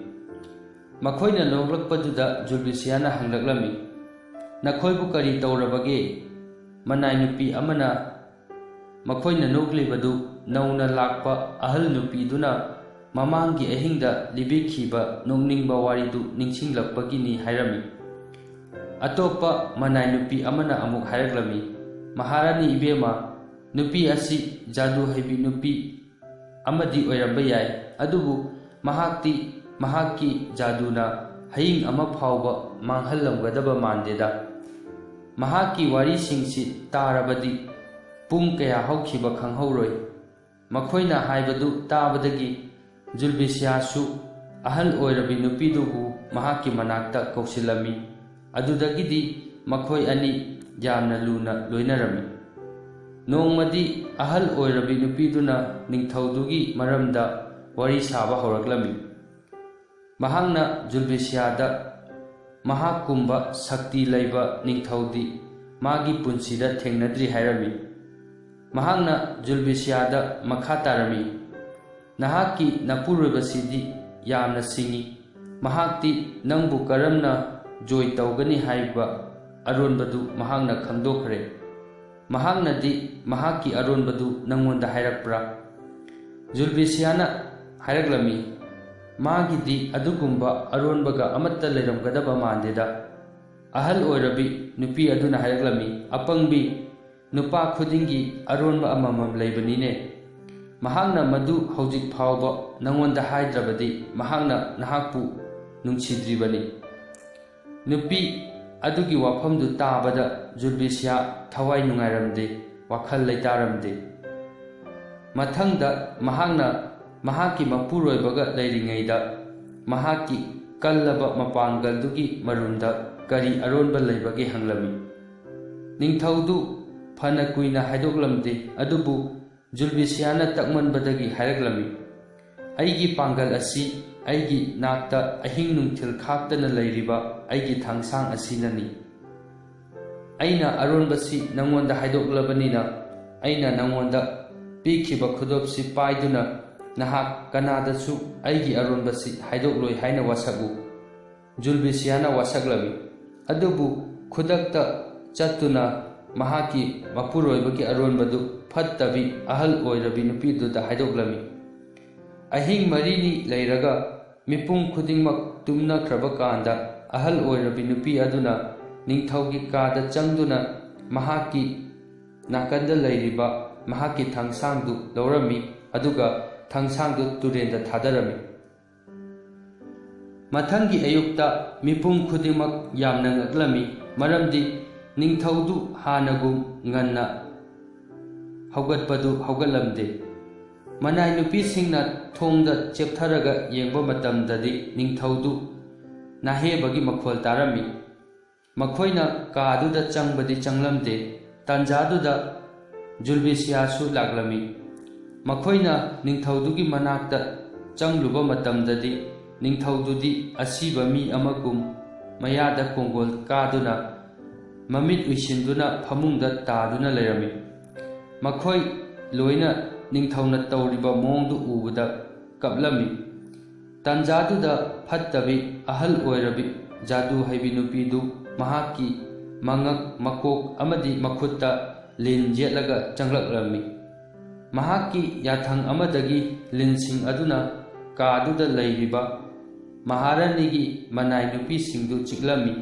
ꯃꯈꯣꯏꯅ ꯅꯣꯛꯂꯛꯄꯗꯨꯗ ꯖꯨꯜꯕꯤꯁꯤꯌꯥꯅ ꯍꯪꯂꯛꯂꯝꯃꯤ, "ꯅꯈꯣꯏꯕꯨ ꯀꯔꯤ ꯇꯧꯔꯕꯒꯦ?" ꯃꯅꯥꯏ ꯅꯨꯄꯤ ꯑꯃꯅ ꯃꯈꯣꯏꯅ ꯅꯣꯛꯂꯤꯕꯗꯨ ꯅꯧꯅ ꯂꯥꯛꯄ ꯑꯍꯜ ꯅꯨꯄꯤꯗꯨꯅ ꯃꯃꯥꯡꯒꯤ ꯑꯍꯤꯡꯗ ꯂꯤꯕꯤꯈꯤꯕ ꯅꯣꯛꯅꯤꯡꯕ ꯋꯥꯔꯤꯗꯨ ꯅꯤꯡꯁꯤꯡꯂꯛꯄꯒꯤꯅꯤ ꯍꯥꯏꯔꯝꯃꯤ꯫ ꯑꯇꯣꯞꯄ ꯃꯅꯥꯏ ꯅꯨꯄꯤ ꯑꯃꯅ ꯑꯃꯨꯛ ꯍꯥꯏꯔꯛꯂꯝꯃꯤ, "ꯃꯍꯥꯔꯥꯅꯤ ꯏꯕꯦꯝꯃ, ꯅꯨꯄꯤ ꯑꯁꯤ ꯖꯥꯗꯨ ꯍꯩꯕꯤ ꯅꯨꯄꯤ ꯑꯃꯗꯤ ꯑꯣꯏꯔꯝꯕ ꯌꯥꯏ, ꯑꯗꯨꯕꯨ ꯃꯍꯥꯛꯇꯤ ꯃꯍꯥꯛꯀꯤ ꯖꯥꯗꯨꯅ ꯍꯌꯤꯡ ꯑꯃ ꯐꯥꯎꯕ ꯃꯥꯡꯍꯜꯂꯝꯒꯗꯕ ꯃꯥꯟꯗꯦꯗ꯫ ꯃꯍꯥꯛꯀꯤ ꯋꯥꯔꯤꯁꯤꯡꯁꯤ ꯇꯥꯔꯕꯗꯤ ꯄꯨꯡ ꯀꯌꯥ ꯍꯧꯈꯤꯕ ꯈꯪꯍꯧꯔꯣꯏ꯫" ꯃꯈꯣꯏꯅ ꯍꯥꯏꯕꯗꯨ ꯇꯥꯕꯗꯒꯤ ꯖꯨꯜꯕꯤꯁꯤꯌꯥꯁꯨ ꯑꯍꯜ ꯑꯣꯏꯔꯕꯤ ꯅꯨꯄꯤꯗꯨꯕꯨ ꯃꯍꯥꯛꯀꯤ ꯃꯅꯥꯛꯇ ꯀꯧꯁꯤꯜꯂꯝꯃꯤ꯫ ꯑꯗꯨꯗꯒꯤꯗꯤ ꯃꯈꯣꯏ ꯑꯅꯤ ꯌꯥꯝꯅ ꯂꯨꯅ ꯂꯣꯏꯅꯔꯝꯃꯤ꯫ ꯅꯣꯡꯃꯗꯤ ꯑꯍꯜ ꯑꯣꯏꯔꯕꯤ ꯅꯨꯄꯤꯗꯨꯅ ꯅꯤꯡꯊꯧꯗꯨꯒꯤ ꯃꯔꯝꯗ ꯋꯥꯔꯤ ꯁꯥꯕ ꯍꯧꯔꯛꯂꯝꯃꯤ꯫ ꯃꯍꯥꯛꯅ ꯖꯨꯜꯕꯤꯁꯤꯌꯥꯗ, "ꯃꯍꯥꯛꯀꯨꯝꯕ ꯁꯛꯇꯤ ꯂꯩꯕ ꯅꯤꯡꯊꯧꯗꯤ ꯃꯥꯒꯤ ꯄꯨꯟꯁꯤꯗ ꯊꯦꯡꯅꯗ꯭ꯔꯤ" ꯍꯥꯏꯔꯝꯃꯤ꯫ ꯃꯍꯥꯛꯅ ꯖꯨꯜꯕꯤꯁꯤꯌꯥꯗ ꯃꯈꯥ ꯇꯥꯔꯝꯃꯤ, "ꯅꯍꯥꯛꯀꯤ ꯅꯄꯨꯔꯣꯏꯕꯁꯤꯗꯤ ꯌꯥꯝꯅ ꯁꯤꯡꯏ꯫ ꯃꯍꯥꯛꯇꯤ ꯅꯪꯕꯨ ꯀꯔꯝꯅ ꯖꯣꯏ ꯇꯧꯒꯅꯤ ꯍꯥꯏꯕ ꯑꯔꯣꯟꯕꯗꯨ ꯃꯍꯥꯛꯅ ꯈꯪꯗꯣꯛꯈ꯭ꯔꯦ꯫ ꯃꯍꯥꯛꯅꯗꯤ ꯃꯍꯥꯛꯀꯤ ꯑꯔꯣꯟꯕꯗꯨ ꯅꯪꯉꯣꯟꯗ ꯍꯥꯏꯔꯛꯄ꯭ꯔꯥ?" ꯖꯨꯜꯕꯤꯁꯤꯌꯥꯅ ꯍꯥꯏꯔꯛꯂꯝꯃꯤ, "ꯃꯥꯒꯤꯗꯤ ꯑꯗꯨꯒꯨꯝꯕ ꯑꯔꯣꯟꯕꯒ ꯑꯃꯠꯇ ꯂꯩꯔꯝꯒꯗꯕ ꯃꯥꯟꯗꯦꯗ꯫ ꯑꯍꯜ ꯑꯣꯏꯔꯕꯤ ꯅꯨꯄꯤ ꯑꯗꯨꯅ ꯍꯥꯏꯔꯛꯂꯝꯃꯤ, "ꯑꯄꯪꯕꯤ, ꯅꯨꯄꯥ ꯈꯨꯗꯤꯡꯒꯤ ꯑꯔꯣꯟꯕ ꯑꯃꯃꯝ ꯂꯩꯕꯅꯤꯅꯦ꯫ ꯃꯍꯥꯛꯅ ꯃꯗꯨ ꯍꯧꯖꯤꯛ ꯐꯥꯎꯕ ꯅꯉꯣꯟꯗ ꯍꯥꯏꯗ꯭ꯔꯕꯗꯤ ꯃꯍꯥꯛꯅ ꯅꯍꯥꯛꯄꯨ ꯅꯨꯡꯁꯤꯗ꯭ꯔꯤꯕꯅꯤ꯫" ꯅꯨꯄꯤ ꯑꯗꯨꯒꯤ ꯋꯥꯐꯝꯗꯨ ꯇꯥꯕꯗ ꯖꯨꯜꯕꯤꯁꯤꯌꯥ ꯊꯋꯥꯏ ꯅꯨꯡꯉꯥꯏꯔꯝꯗꯦ, ꯋꯥꯈꯜ ꯂꯩꯇꯥꯔꯝꯗꯦ꯫ ꯃꯊꯪꯗ ꯃꯍꯥꯛꯅ ꯃꯍꯥꯛꯀꯤ ꯃꯄꯨꯔꯣꯏꯕꯒ ꯂꯩꯔꯤꯉꯩꯗ ꯃꯍꯥꯛꯀꯤ ꯀꯜꯂꯕ ꯃꯄꯥꯡꯒꯜꯗꯨꯒꯤ ꯃꯔꯨꯝꯗ ꯀꯔꯤ ꯑꯔꯣꯟꯕ ꯂꯩꯕꯒꯦ ꯍꯪꯂꯝꯃꯤ꯫ ꯅꯤꯡꯊꯧꯗꯨ ꯐꯅ ꯀꯨꯏꯅ ꯍꯥꯏꯗꯣꯛꯂꯝꯗꯦ, ꯑꯗꯨꯕꯨ ꯖꯨꯜꯕꯤꯁꯤꯌꯥꯅ ꯇꯛꯃꯟꯕꯗꯒꯤ ꯍꯥꯏꯔꯛꯂꯝꯃꯤ, "ꯑꯩꯒꯤ ꯄꯥꯡꯒꯜ ꯑꯁꯤ ꯑꯩꯒꯤ ꯅꯥꯛꯇ ꯑꯍꯤꯡ ꯅꯨꯡꯊꯤꯜ ꯈꯥꯛꯇꯅ ꯂꯩꯔꯤꯕ ꯑꯩꯒꯤ ꯊꯥꯡꯁꯥꯡ ꯑꯁꯤꯅꯅꯤ꯫ ꯑꯩꯅ ꯑꯔꯣꯟꯕꯁꯤ ꯅꯉꯣꯟꯗ ꯍꯥꯏꯗꯣꯛꯂꯕꯅꯤꯅ, ꯑꯩꯅ ꯅꯉꯣꯟꯗ ꯄꯤꯈꯤꯕ ꯈꯨꯗꯣꯞꯁꯤ ꯄꯥꯏꯗꯨꯅ ꯅꯍꯥꯛ ꯀꯅꯥꯗꯁꯨ ꯑꯩꯒꯤ ꯑꯔꯣꯟꯕꯁꯤ ꯍꯥꯏꯗꯣꯛꯂꯣꯏ ꯍꯥꯏꯅ ꯋꯥꯁꯛꯎ꯫" ꯖꯨꯜꯕꯤꯁꯤꯌꯥꯅ ꯋꯥꯁꯛꯂꯝꯃꯤ꯫ ꯑꯗꯨꯕꯨ ꯈꯨꯗꯛꯇ ꯆꯠꯇꯨꯅ ꯃꯍꯥꯛꯀꯤ ꯃꯄꯨꯔꯣꯏꯕꯒꯤ ꯑꯔꯣꯟꯕꯗꯨ ꯐꯠꯇꯕꯤ ꯑꯍꯜ ꯑꯣꯏꯔꯕꯤ ꯅꯨꯄꯤꯗꯨꯗ ꯍꯥꯏꯗꯣꯛꯂꯝꯃꯤ꯫ ꯑꯍꯤꯡ ꯃꯔꯤꯅꯤ ꯂꯩꯔꯒ ꯃꯤꯄꯨꯝ ꯈꯨꯗꯤꯡꯃꯛ ꯇꯨꯝꯅꯈ꯭ꯔꯕ ꯀꯥꯟꯗ, ꯑꯍꯜ ꯑꯣꯏꯔꯕꯤ ꯅꯨꯄꯤ ꯑꯗꯨꯅ ꯅꯤꯡꯊꯧꯒꯤ ꯀꯥꯗ ꯆꯪꯗꯨꯅ ꯃꯍꯥꯛꯀꯤ ꯅꯥꯀꯟꯗ ꯂꯩꯔꯤꯕ ꯃꯍꯥꯛꯀꯤ ꯊꯥꯡꯁꯥꯡꯗꯨ ꯂꯧꯔꯝꯃꯤ, ꯑꯗꯨꯒ ꯊꯥꯡꯁꯥꯡꯗꯨ ꯇꯨꯔꯦꯟꯗ ꯊꯥꯗꯔꯝꯃꯤ꯫ ꯃꯊꯪꯒꯤ ꯑꯌꯨꯛꯇ ꯃꯤꯄꯨꯝ ꯈꯨꯗꯤꯡꯃꯛ ꯌꯥꯝꯅ ꯉꯛꯂꯝꯃꯤ, ꯃꯔꯝꯗꯤ ꯅꯤꯡꯊꯧꯗꯨ ꯍꯥꯟꯅꯒꯨꯝ ꯉꯟꯅ ꯍꯧꯒꯠꯄꯗꯨ ꯍꯧꯒꯠꯂꯝꯗꯦ꯫ ꯃꯅꯥꯏ ꯅꯨꯄꯤꯁꯤꯡꯅ ꯊꯣꯡꯗ ꯆꯦꯞꯊꯔꯒ ꯌꯦꯡꯕ ꯃꯇꯝꯗꯗꯤ ꯅꯤꯡꯊꯧꯗꯨ ꯅꯥꯍꯦꯕꯒꯤ ꯃꯈꯣꯜ ꯇꯥꯔꯝꯃꯤ꯫ ꯃꯈꯣꯏꯅ ꯀꯥꯗꯨꯗ ꯆꯪꯕꯗꯤ ꯆꯪꯂꯝꯗꯦ꯫ ꯇꯥꯟꯖꯥꯗꯨꯗ ꯖꯨꯜꯕꯤꯁꯤꯌꯥꯁꯨ ꯂꯥꯛꯂꯝꯃꯤ꯫ ꯃꯈꯣꯏꯅ ꯅꯤꯡꯊꯧꯗꯨꯒꯤ ꯃꯅꯥꯛꯇ ꯆꯪꯂꯨꯕ ꯃꯇꯝꯗꯗꯤ ꯅꯤꯡꯊꯧꯗꯨꯗꯤ ꯑꯁꯤꯕ ꯃꯤ ꯑꯃꯒꯨꯝ ꯃꯌꯥꯗ ꯀꯣꯡꯒꯣꯜ ꯀꯥꯗꯨꯅ, ꯃꯃꯤꯠ ꯎꯏꯁꯤꯟꯗꯨꯅ ꯐꯃꯨꯡꯗ ꯇꯥꯗꯨꯅ ꯂꯩꯔꯝꯃꯤ꯫ ꯃꯈꯣꯏ ꯂꯣꯏꯅ ꯅꯤꯡꯊꯧꯅ ꯇꯧꯔꯤꯕ ꯃꯑꯣꯡꯗꯨ ꯎꯕꯗ ꯀꯞꯂꯝꯃꯤ꯫ ꯇꯥꯟꯖꯥꯗꯨꯗ ꯐꯠꯇꯕꯤ, ꯑꯍꯜ ꯑꯣꯏꯔꯕꯤ, ꯖꯥꯗꯨ ꯍꯩꯕꯤ ꯅꯨꯄꯤꯗꯨ ꯃꯍꯥꯛꯀꯤ ꯃꯉꯛ, ꯃꯀꯣꯛ ꯑꯃꯗꯤ ꯃꯈꯨꯠꯇ ꯂꯤꯟ ꯌꯦꯠꯂꯒ ꯆꯪꯂꯛꯂꯝꯃꯤ꯫ ꯃꯍꯥꯛꯀꯤ ꯌꯥꯊꯪ ꯑꯃꯗꯒꯤ ꯂꯤꯟꯁꯤꯡ ꯑꯗꯨꯅ ꯀꯥꯗꯨꯗ ꯂꯩꯔꯤꯕ ꯃꯍꯥꯔꯥꯅꯤꯒꯤ ꯃꯅꯥꯏ ꯅꯨꯄꯤꯁꯤꯡꯗꯨ ꯆꯤꯛꯂꯝꯃꯤ꯫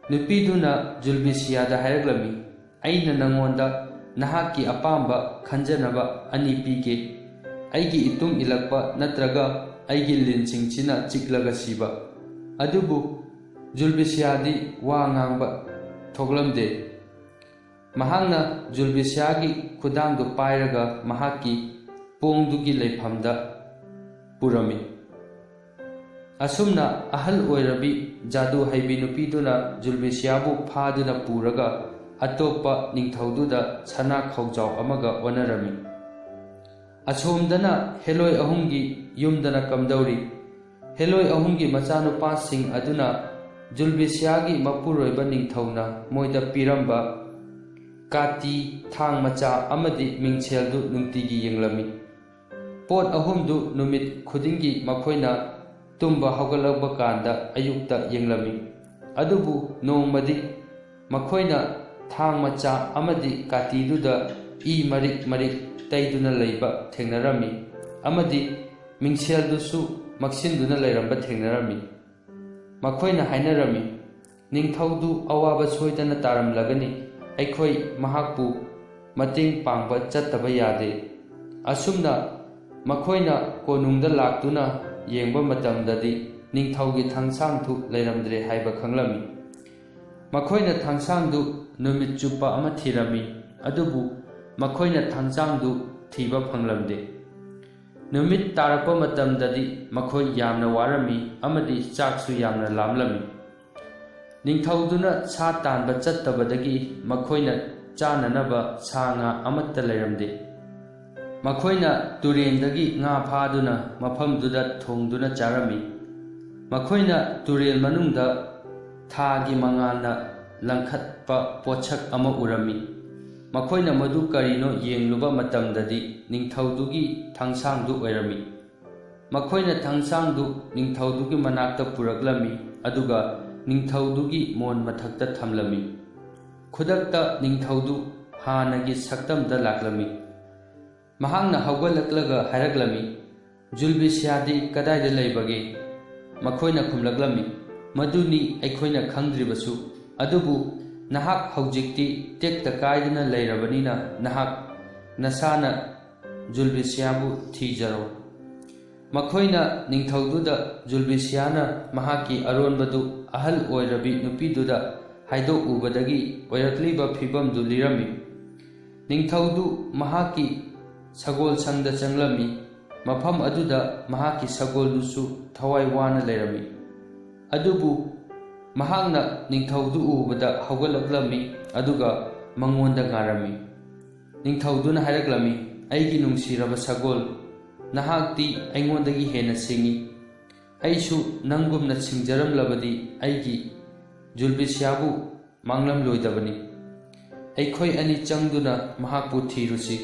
ꯅꯨꯄꯤꯗꯨꯅ ꯖꯨꯜꯕꯤꯁꯤꯌꯥꯗ ꯍꯥꯏꯔꯛꯂꯝꯃꯤ, "ꯑꯩꯅ ꯅꯉꯣꯟꯗ ꯅꯍꯥꯛꯀꯤ ꯑꯄꯥꯝꯕ ꯈꯟꯖꯅꯕ ꯑꯅꯤ ꯄꯤꯒꯦ, ꯑꯩꯒꯤ ꯏꯇꯨꯡ ꯏꯜꯂꯛꯄ ꯅꯠꯇ꯭ꯔꯒ ꯑꯩꯒꯤ ꯂꯤꯟꯁꯤꯡꯁꯤꯅ ꯆꯤꯛꯂꯒ ꯁꯤꯕ"꯫ ꯑꯗꯨꯕꯨ ꯖꯨꯜꯕꯤꯁꯤꯌꯥꯗꯤ ꯋꯥ ꯉꯥꯡꯕ ꯊꯣꯛꯂꯝꯗꯦ꯫ ꯃꯍꯥꯛꯅ ꯖꯨꯜꯕꯤꯁꯤꯌꯥꯒꯤ ꯈꯨꯗꯥꯡꯗꯨ ꯄꯥꯏꯔꯒ ꯃꯍꯥꯛꯀꯤ ꯄꯣꯡꯗꯨꯒꯤ ꯂꯩꯐꯝꯗ ꯄꯨꯔꯝꯃꯤ꯫ ꯑꯁꯨꯝꯅ ꯑꯍꯜ ꯑꯣꯏꯔꯕꯤ ꯖꯥꯗꯨ ꯍꯩꯕꯤ ꯅꯨꯄꯤꯗꯨꯅ ꯖꯨꯜꯕꯤꯁꯤꯌꯥꯕꯨ ꯐꯥꯗꯨꯅ ꯄꯨꯔꯒ ꯑꯇꯣꯞꯄ ꯅꯤꯡꯊꯧꯗꯨꯗ ꯁꯅꯥ ꯈꯧꯖꯥꯎ ꯑꯃꯒ ꯑꯣꯟꯅꯔꯝꯃꯤ꯫ ꯑꯁꯣꯝꯗꯅ ꯍꯦꯂꯣꯏ ꯑꯍꯨꯝꯒꯤ ꯌꯨꯝꯗꯅ ꯀꯝꯗꯧꯔꯤ? ꯍꯦꯂꯣꯏ ꯑꯍꯨꯝꯒꯤ ꯃꯆꯥꯅꯨꯄꯥꯁꯤꯡ ꯑꯗꯨꯅ ꯖꯨꯜꯕꯤꯁꯤꯌꯥꯒꯤ ꯃꯄꯨꯔꯣꯏꯕ ꯅꯤꯡꯊꯧꯅ ꯃꯣꯏꯗ ꯄꯤꯔꯝꯕ ꯀꯥꯇꯤ, ꯊꯥꯡ ꯃꯆꯥ ꯑꯃꯗꯤ ꯃꯤꯡꯁꯦꯜꯗꯨ ꯅꯨꯡꯇꯤꯒꯤ ꯌꯦꯡꯂꯝꯃꯤ꯫ ꯄꯣꯠ ꯑꯍꯨꯝꯗꯨ ꯅꯨꯃꯤꯠ ꯈꯨꯗꯤꯡꯒꯤ ꯃꯈꯣꯏꯅ ꯇꯨꯝꯕ ꯍꯧꯒꯠꯂꯛꯄ ꯀꯥꯟꯗ ꯑꯌꯨꯛꯇ ꯌꯦꯡꯂꯝꯃꯤ꯫ ꯑꯗꯨꯕꯨ ꯅꯣꯡꯃꯗꯤ ꯃꯈꯣꯏꯅ ꯊꯥꯡ ꯃꯆꯥ ꯑꯃꯗꯤ ꯀꯥꯇꯤꯗꯨꯗ ꯏ ꯃꯔꯤꯛ ꯃꯔꯤꯛ ꯇꯩꯗꯨꯅ ꯂꯩꯕ ꯊꯦꯡꯅꯔꯝꯃꯤ, ꯑꯃꯗꯤ ꯃꯤꯡꯁꯦꯜꯗꯨꯁꯨ ꯃꯛꯁꯤꯟꯗꯨꯅ ꯂꯩꯔꯝꯕ ꯊꯦꯡꯅꯔꯝꯃꯤ꯫ ꯃꯈꯣꯏꯅ ꯍꯥꯏꯅꯔꯝꯃꯤ, "ꯅꯤꯡꯊꯧꯗꯨ ꯑꯋꯥꯕ ꯁꯣꯏꯗꯅ ꯇꯥꯔꯝꯂꯒꯅꯤ, ꯑꯩꯈꯣꯏ ꯃꯍꯥꯛꯄꯨ ꯃꯇꯦꯡ ꯄꯥꯡꯕ ꯆꯠꯇꯕ ꯌꯥꯗꯦ"꯫ ꯑꯁꯨꯝꯅ ꯃꯈꯣꯏꯅ ꯀꯣꯅꯨꯡꯗ ꯂꯥꯛꯇꯨꯅ ꯌꯦꯡꯕ ꯃꯇꯝꯗꯗꯤ ꯅꯤꯡꯊꯧꯒꯤ ꯊꯥꯡꯁꯥꯡꯗꯨ ꯂꯩꯔꯝꯗ꯭ꯔꯦ ꯍꯥꯏꯕ ꯈꯪꯂꯝꯃꯤ꯫ ꯃꯈꯣꯏꯅ ꯊꯥꯡꯁꯥꯡꯗꯨ ꯅꯨꯃꯤꯠ ꯆꯨꯞꯄ ꯑꯃ ꯊꯤꯔꯝꯃꯤ, ꯑꯗꯨꯕꯨ ꯃꯈꯣꯏꯅ ꯊꯥꯡꯁꯥꯡꯗꯨ ꯊꯤꯕ ꯐꯪꯂꯝꯗꯦ꯫ ꯅꯨꯃꯤꯠ ꯇꯥꯔꯛꯄ ꯃꯇꯝꯗꯗꯤ ꯃꯈꯣꯏ ꯌꯥꯝꯅ ꯋꯥꯔꯝꯃꯤ ꯑꯃꯗꯤ ꯆꯥꯛꯁꯨ ꯌꯥꯝꯅ ꯂꯥꯝꯂꯝꯃꯤ꯫ ꯅꯤꯡꯊꯧꯗꯨꯅ ꯁꯥ ꯇꯥꯟꯕ ꯆꯠꯇꯕꯗꯒꯤ ꯃꯈꯣꯏꯅ ꯆꯥꯅꯅꯕ ꯁꯥ ꯉꯥ ꯑꯃꯠꯇ ꯂꯩꯔꯝꯗꯦ꯫ ꯃꯈꯣꯏꯅ ꯇꯨꯔꯦꯟꯗꯒꯤ ꯉꯥ ꯐꯥꯗꯨꯅ ꯃꯐꯝꯗꯨꯗ ꯊꯣꯡꯗꯨꯅ ꯆꯥꯔꯝꯃꯤ꯫ ꯃꯈꯣꯏꯅ ꯇꯨꯔꯦꯜ ꯃꯅꯨꯡꯗ ꯊꯥꯒꯤ ꯃꯉꯥꯜꯅ ꯂꯪꯈꯠꯄ ꯄꯣꯠꯁꯛ ꯑꯃ ꯎꯔꯝꯃꯤ꯫ ꯃꯈꯣꯏꯅ ꯃꯗꯨ ꯀꯔꯤꯅꯣ ꯌꯦꯡꯂꯨꯕ ꯃꯇꯝꯗꯗꯤ ꯅꯤꯡꯊꯧꯗꯨꯒꯤ ꯊꯥꯡꯁꯥꯡꯗꯨ ꯑꯣꯏꯔꯝꯃꯤ꯫ ꯃꯈꯣꯏꯅ ꯊꯥꯡꯁꯥꯡꯗꯨ ꯅꯤꯡꯊꯧꯗꯨꯒꯤ ꯃꯅꯥꯛꯇ ꯄꯨꯔꯛꯂꯝꯃꯤ, ꯑꯗꯨꯒ ꯅꯤꯡꯊꯧꯗꯨꯒꯤ ꯃꯣꯟ ꯃꯊꯛꯇ ꯊꯝꯂꯝꯃꯤ꯫ ꯈꯨꯗꯛꯇ ꯅꯤꯡꯊꯧꯗꯨ ꯍꯥꯟꯅꯒꯤ ꯁꯛꯇꯝꯗ ꯂꯥꯛꯂꯝꯃꯤ꯫ ꯃꯍꯥꯛꯅ ꯍꯧꯒꯠꯂꯛꯂꯒ ꯍꯥꯏꯔꯛꯂꯝꯃꯤ, "ꯖꯨꯜꯕꯤꯁꯤꯌꯥꯗꯤ ꯀꯗꯥꯏꯗ ꯂꯩꯕꯒꯦ?" ꯃꯈꯣꯏꯅ ꯈꯨꯝꯂꯛꯂꯝꯃꯤ, "ꯃꯗꯨꯅꯤ ꯑꯩꯈꯣꯏꯅ ꯈꯪꯗ꯭ꯔꯤꯕꯁꯨ꯫ ꯑꯗꯨꯕꯨ ꯅꯍꯥꯛ ꯍꯧꯖꯤꯛꯇꯤ ꯇꯦꯛꯇ ꯀꯥꯏꯗꯅ ꯂꯩꯔꯕꯅꯤꯅ, ꯅꯍꯥꯛ ꯅꯁꯥꯅ ꯖꯨꯜꯕꯤꯁꯤꯌꯥꯕꯨ ꯊꯤꯖꯔꯣ꯫ ꯃꯈꯣꯏꯅ ꯅꯤꯡꯊꯧꯗꯨꯗ ꯖꯨꯜꯕꯤꯁꯤꯌꯥꯅ ꯃꯍꯥꯛꯀꯤ ꯑꯔꯣꯟꯕꯗꯨ ꯑꯍꯜ ꯑꯣꯏꯔꯕꯤ ꯅꯨꯄꯤꯗꯨꯗ ꯍꯥꯏꯗꯣꯛꯎꯕꯗꯒꯤ ꯑꯣꯏꯔꯛꯂꯤꯕ ꯐꯤꯚꯝꯗꯨ ꯂꯤꯔꯝꯃꯤ꯫ ꯅꯤꯡꯊꯧꯗꯨ ꯃꯍꯥꯛꯀꯤ ꯁꯒꯣꯜ ꯁꯪꯗ ꯆꯪꯂꯝꯃꯤ꯫ ꯃꯐꯝ ꯑꯗꯨꯗ ꯃꯍꯥꯛꯀꯤ ꯁꯒꯣꯜꯗꯨꯁꯨ ꯊꯋꯥꯏ ꯋꯥꯅ ꯂꯩꯔꯝꯃꯤ꯫ ꯑꯗꯨꯕꯨ ꯃꯍꯥꯛꯅ ꯅꯤꯡꯊꯧꯗꯨ ꯎꯕꯗ ꯍꯧꯒꯠꯂꯛꯂꯝꯃꯤ, ꯑꯗꯨꯒ ꯃꯉꯣꯟꯗ ꯉꯥꯔꯝꯃꯤ꯫ ꯅꯤꯡꯊꯧꯗꯨꯅ ꯍꯥꯏꯔꯛꯂꯝꯃꯤ, "ꯑꯩꯒꯤ ꯅꯨꯡꯁꯤꯔꯕ ꯁꯒꯣꯜ, ꯅꯍꯥꯛꯇꯤ ꯑꯩꯉꯣꯟꯗꯒꯤ ꯍꯦꯟꯅ ꯁꯤꯡꯏ꯫ ꯑꯩꯁꯨ ꯅꯪꯒꯨꯝꯅ ꯁꯤꯡꯖꯔꯝꯂꯕꯗꯤ ꯑꯩꯒꯤ ꯖꯨꯜꯕꯤꯁꯤꯌꯥꯕꯨ ꯃꯥꯡꯂꯝꯂꯣꯏꯗꯕꯅꯤ꯫ ꯑꯩꯈꯣꯏ ꯑꯅꯤ ꯆꯪꯗꯨꯅ ꯃꯍꯥꯛꯄꯨ ꯊꯤꯔꯨꯁꯤ꯫"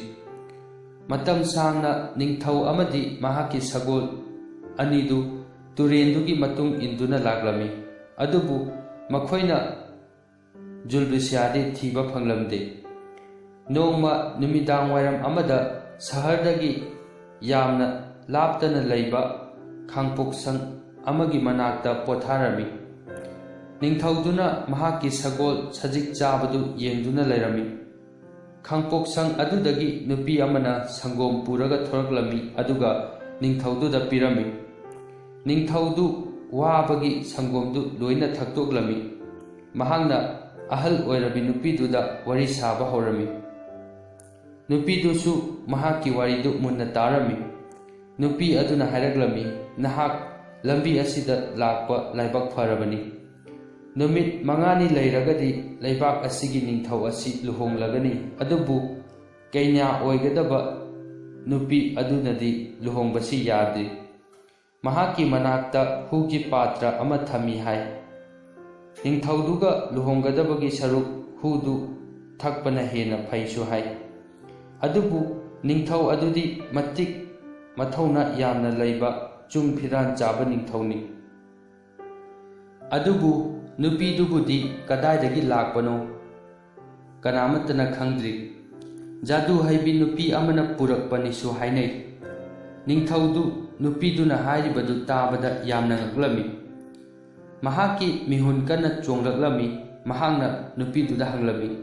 ꯃꯇꯝ ꯁꯥꯡꯅ ꯅꯤꯡꯊꯧ ꯑꯃꯗꯤ ꯃꯍꯥꯛꯀꯤ ꯁꯒꯣꯜ ꯑꯅꯤꯗꯨ ꯇꯨꯔꯦꯟꯗꯨꯒꯤ ꯃꯇꯨꯡ ꯏꯟꯗꯨꯅ ꯂꯥꯛꯂꯝꯃꯤ꯫ ꯑꯗꯨꯕꯨ ꯃꯈꯣꯏꯅ ꯖꯨꯜꯕꯤꯁꯤꯌꯥꯗꯤ ꯊꯤꯕ ꯐꯪꯂꯝꯗꯦ꯫ ꯅꯣꯡꯃ ꯅꯨꯃꯤꯗꯥꯡ ꯋꯥꯏꯔꯝ ꯑꯃꯗ ꯁꯍꯔꯗꯒꯤ ꯌꯥꯝꯅ ꯂꯥꯞꯇꯅ ꯂꯩꯕ ꯈꯥꯡꯄꯣꯛꯁꯪ ꯑꯃꯒꯤ ꯃꯅꯥꯛꯇ ꯄꯣꯊꯥꯔꯝꯃꯤ꯫ ꯅꯤꯡꯊꯧꯗꯨꯅ ꯃꯍꯥꯛꯀꯤ ꯁꯒꯣꯜ ꯁꯖꯤꯛ ꯆꯥꯕꯗꯨ ꯌꯦꯡꯗꯨꯅ ꯂꯩꯔꯝꯃꯤ꯫ ꯈꯥꯡꯄꯣꯛꯁꯪ ꯑꯗꯨꯗꯒꯤ ꯅꯨꯄꯤ ꯑꯃꯅ ꯁꯪꯒꯣꯝ ꯄꯨꯔꯒ ꯊꯣꯔꯛꯂꯝꯃꯤ, ꯑꯗꯨꯒ ꯅꯤꯡꯊꯧꯗꯨꯗ ꯄꯤꯔꯝꯃꯤ꯫ ꯅꯤꯡꯊꯧꯗꯨ ꯋꯥꯕꯒꯤ ꯁꯪꯒꯣꯝꯗꯨ ꯂꯣꯏꯅ ꯊꯛꯇꯣꯛꯂꯝꯃꯤ꯫ ꯃꯍꯥꯛꯅ ꯑꯍꯜ ꯑꯣꯏꯔꯕꯤ ꯅꯨꯄꯤꯗꯨꯗ ꯋꯥꯔꯤ ꯁꯥꯕ ꯍꯧꯔꯝꯃꯤ꯫ ꯅꯨꯄꯤꯗꯨꯁꯨ ꯃꯍꯥꯛꯀꯤ ꯋꯥꯔꯤꯗꯨ ꯃꯨꯟꯅ ꯇꯥꯔꯝꯃꯤ꯫ ꯅꯨꯄꯤ ꯑꯗꯨꯅ ꯍꯥꯏꯔꯛꯂꯝꯃꯤ, "ꯅꯍꯥꯛ ꯂꯝꯕꯤ ꯑꯁꯤꯗ ꯂꯥꯛꯄ ꯂꯥꯏꯕꯛ ꯐꯔꯕꯅꯤ꯫ ꯅꯨꯃꯤꯠ ꯃꯉꯥꯅꯤ ꯂꯩꯔꯒꯗꯤ ꯂꯩꯕꯥꯛ ꯑꯁꯤꯒꯤ ꯅꯤꯡꯊꯧ ꯑꯁꯤ ꯂꯨꯍꯣꯡꯂꯒꯅꯤ꯫ ꯑꯗꯨꯕꯨ ꯀꯩꯅꯥ ꯑꯣꯏꯒꯗꯕ ꯅꯨꯄꯤ ꯑꯗꯨꯅꯗꯤ ꯂꯨꯍꯣꯡꯕꯁꯤ ꯌꯥꯗ꯭ꯔꯤ꯫ ꯃꯍꯥꯛꯀꯤ ꯃꯅꯥꯛꯇ ꯍꯨꯒꯤ ꯄꯥꯇ꯭ꯔ ꯑꯃ ꯊꯝꯃꯤ ꯍꯥꯏ꯫ ꯅꯤꯡꯊꯧꯗꯨꯒ ꯂꯨꯍꯣꯡꯒꯗꯕꯒꯤ ꯁꯔꯨꯛ ꯍꯨꯗꯨ ꯊꯛꯄꯅ ꯍꯦꯟꯅ ꯐꯩꯁꯨ ꯍꯥꯏ꯫ ꯑꯗꯨꯕꯨ ꯅꯤꯡꯊꯧ ꯑꯗꯨꯗꯤ ꯃꯇꯤꯛ ꯃꯊꯧꯅꯥ ꯌꯥꯝꯅ ꯂꯩꯕ ꯆꯨꯡ ꯐꯤꯔꯥꯟ ꯆꯥꯕ ꯅꯤꯡꯊꯧꯅꯤ꯫ ꯑꯗꯨꯕꯨ ꯅꯨꯄꯤꯗꯨꯕꯨꯗꯤ ꯀꯗꯥꯏꯗꯒꯤ ꯂꯥꯛꯄꯅꯣ ꯀꯅꯥꯃꯠꯇꯅ ꯈꯪꯗ꯭ꯔꯤ꯫ ꯖꯥꯗꯨ ꯍꯩꯕꯤ ꯅꯨꯄꯤ ꯑꯃꯅ ꯄꯨꯔꯛꯄꯅꯤꯁꯨ ꯍꯥꯏꯅꯩ꯫" ꯅꯤꯡꯊꯧꯗꯨ ꯅꯨꯄꯤꯗꯨꯅ ꯍꯥꯏꯔꯤꯕꯗꯨ ꯇꯥꯕꯗ ꯌꯥꯝꯅ ꯉꯛꯂꯝꯃꯤ꯫ ꯃꯍꯥꯛꯀꯤ ꯃꯤꯍꯨꯟ ꯀꯟꯅ ꯆꯣꯡꯂꯛꯂꯝꯃꯤ꯫ ꯃꯍꯥꯛꯅ ꯅꯨꯄꯤꯗꯨꯗ ꯍꯪꯂꯝꯃꯤ,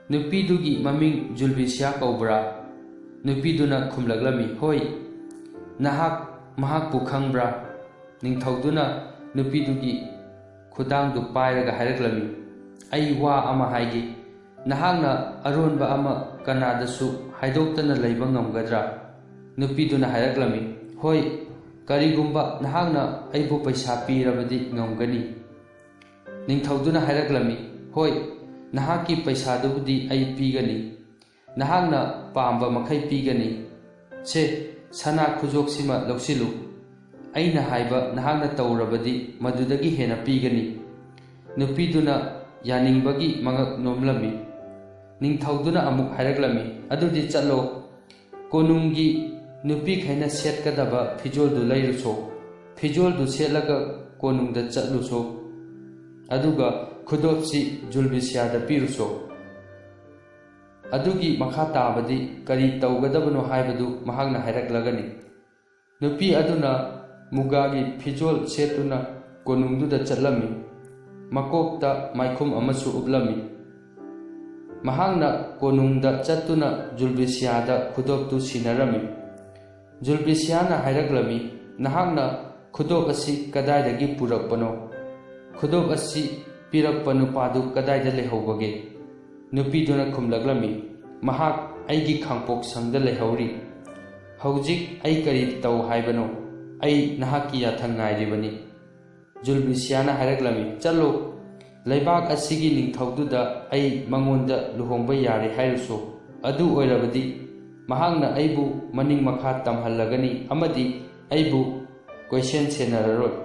"ꯅꯨꯄꯤꯗꯨꯒꯤ ꯃꯃꯤꯡ ꯖꯨꯜꯕꯤꯁꯤꯌꯥ ꯀꯧꯕ꯭ꯔꯥ?" ꯅꯨꯄꯤꯗꯨꯅ ꯈꯨꯝꯂꯛꯂꯝꯃꯤ, "ꯍꯣꯏ, ꯅꯍꯥꯛ ꯃꯍꯥꯛꯄꯨ ꯈꯪꯕ꯭ꯔꯥ?" ꯅꯤꯡꯊꯧꯗꯨꯅ ꯅꯨꯄꯤꯗꯨꯒꯤ ꯈꯨꯗꯥꯡꯗꯨ ꯄꯥꯏꯔꯒ ꯍꯥꯏꯔꯛꯂꯝꯃꯤ, "ꯑꯩ ꯋꯥ ꯑꯃ ꯍꯥꯏꯒꯦ꯫ ꯅꯍꯥꯛꯅ ꯑꯔꯣꯟꯕ ꯑꯃ ꯀꯅꯥꯗꯁꯨ ꯍꯥꯏꯗꯣꯛꯇꯅ ꯂꯩꯕ ꯉꯝꯒꯗ꯭ꯔꯥ?" ꯅꯨꯄꯤꯗꯨꯅ ꯍꯥꯏꯔꯛꯂꯝꯃꯤ, "ꯍꯣꯏ, ꯀꯔꯤꯒꯨꯝꯕ ꯅꯍꯥꯛꯅ ꯑꯩꯕꯨ ꯄꯩꯁꯥ ꯄꯤꯔꯕꯗꯤ ꯉꯝꯒꯅꯤ꯫" ꯅꯤꯡꯊꯧꯗꯨꯅ ꯍꯥꯏꯔꯛꯂꯝꯃꯤ, "ꯍꯣꯏ, ꯅꯍꯥꯛꯀꯤ ꯄꯩꯁꯥꯗꯨꯕꯨꯗꯤ ꯑꯩ ꯄꯤꯒꯅꯤ꯫ ꯅꯍꯥꯛꯅ ꯄꯥꯝꯕ ꯃꯈꯩ ꯄꯤꯒꯅꯤ꯫ ꯁꯦ, ꯁꯅꯥ ꯈꯨꯖꯣꯛꯁꯤꯃ ꯂꯧꯁꯤꯜꯂꯨ꯫ ꯑꯩꯅ ꯍꯥꯏꯕ ꯅꯍꯥꯛꯅ ꯇꯧꯔꯕꯗꯤ ꯃꯗꯨꯗꯒꯤ ꯍꯦꯟꯅ ꯄꯤꯒꯅꯤ꯫" ꯅꯨꯄꯤꯗꯨꯅ ꯌꯥꯅꯤꯡꯕꯒꯤ ꯃꯉꯛ ꯅꯣꯝꯂꯝꯃꯤ꯫ ꯅꯤꯡꯊꯧꯗꯨꯅ ꯑꯃꯨꯛ ꯍꯥꯏꯔꯛꯂꯝꯃꯤ, "ꯑꯗꯨꯗꯤ ꯆꯠꯂꯣ, ꯀꯣꯅꯨꯡꯒꯤ ꯅꯨꯄꯤꯈꯩꯅ ꯁꯦꯠꯀꯗꯕ ꯐꯤꯖꯣꯜꯗꯨ ꯂꯩꯔꯨꯁꯣ꯫ ꯐꯤꯖꯣꯜꯗꯨ ꯁꯦꯠꯂꯒ ꯀꯣꯅꯨꯡꯗ ꯆꯠꯂꯨꯁꯣ꯫ ꯑꯗꯨꯒ ꯈꯨꯗꯣꯞꯁꯤ ꯖꯨꯜꯕꯤꯁꯤꯌꯥꯗ ꯄꯤꯔꯨꯁꯣ꯫ ꯑꯗꯨꯒꯤ ꯃꯈꯥ ꯇꯥꯕꯗꯤ ꯀꯔꯤ ꯇꯧꯒꯗꯕꯅꯣ ꯍꯥꯏꯕꯗꯨ ꯃꯍꯥꯛꯅ ꯍꯥꯏꯔꯛꯂꯒꯅꯤ꯫" ꯅꯨꯄꯤ ꯑꯗꯨꯅ ꯃꯨꯒꯥꯒꯤ ꯐꯤꯖꯣꯜ ꯁꯦꯠꯇꯨꯅ ꯀꯣꯅꯨꯡꯗꯨꯗ ꯆꯠꯂꯝꯃꯤ꯫ ꯃꯀꯣꯛꯇ ꯃꯥꯏꯈꯨꯝ ꯑꯃꯁꯨ ꯎꯞꯂꯝꯃꯤ꯫ ꯃꯍꯥꯛꯅ ꯀꯣꯅꯨꯡꯗ ꯆꯠꯇꯨꯅ ꯖꯨꯜꯕꯤꯁꯤꯌꯥꯗ ꯈꯨꯗꯣꯞꯇꯨ ꯁꯤꯟꯅꯔꯝꯃꯤ꯫ ꯖꯨꯜꯕꯤꯁꯤꯌꯥꯅ ꯍꯥꯏꯔꯛꯂꯝꯃꯤ, "ꯅꯍꯥꯛꯅ ꯈꯨꯗꯣꯞ ꯑꯁꯤ ꯀꯗꯥꯏꯗꯒꯤ ꯄꯨꯔꯛꯄꯅꯣ? ꯈꯨꯗꯣꯞ ꯑꯁꯤ ꯄꯤꯔꯛꯄ ꯅꯨꯄꯥꯗꯨ ꯀꯗꯥꯏꯗ ꯂꯩꯍꯧꯕꯒꯦ?" ꯅꯨꯄꯤꯗꯨꯅ ꯈꯨꯝꯂꯛꯂꯝꯃꯤ, "ꯃꯍꯥꯛ ꯑꯩꯒꯤ ꯈꯥꯡꯄꯣꯛꯁꯪꯗ ꯂꯩꯍꯧꯔꯤ꯫ ꯍꯧꯖꯤꯛ ꯑꯩ ꯀꯔꯤ ꯇꯧ ꯍꯥꯏꯕꯅꯣ? ꯑꯩ ꯅꯍꯥꯛꯀꯤ ꯌꯥꯊꯪ ꯉꯥꯏꯔꯤꯕꯅꯤ꯫" ꯖꯨꯜꯕꯤꯁꯤꯌꯥꯅ ꯍꯥꯏꯔꯛꯂꯝꯃꯤ, "ꯆꯠꯂꯣ, ꯂꯩꯕꯥꯛ ꯑꯁꯤꯒꯤ ꯅꯤꯡꯊꯧꯗꯨꯗ ꯑꯩ ꯃꯉꯣꯟꯗ ꯂꯨꯍꯣꯡꯕ ꯌꯥꯔꯦ ꯍꯥꯏꯔꯨꯁꯨ꯫ ꯑꯗꯨ ꯑꯣꯏꯔꯕꯗꯤ ꯃꯍꯥꯛꯅ ꯑꯩꯕꯨ ꯃꯅꯤꯡ ꯃꯈꯥ ꯇꯝꯍꯜꯂꯒꯅꯤ ꯑꯃꯗꯤ ꯑꯩꯕꯨ ꯀꯣꯏꯁꯦꯟ ꯁꯦꯟꯅꯔꯔꯣꯏ꯫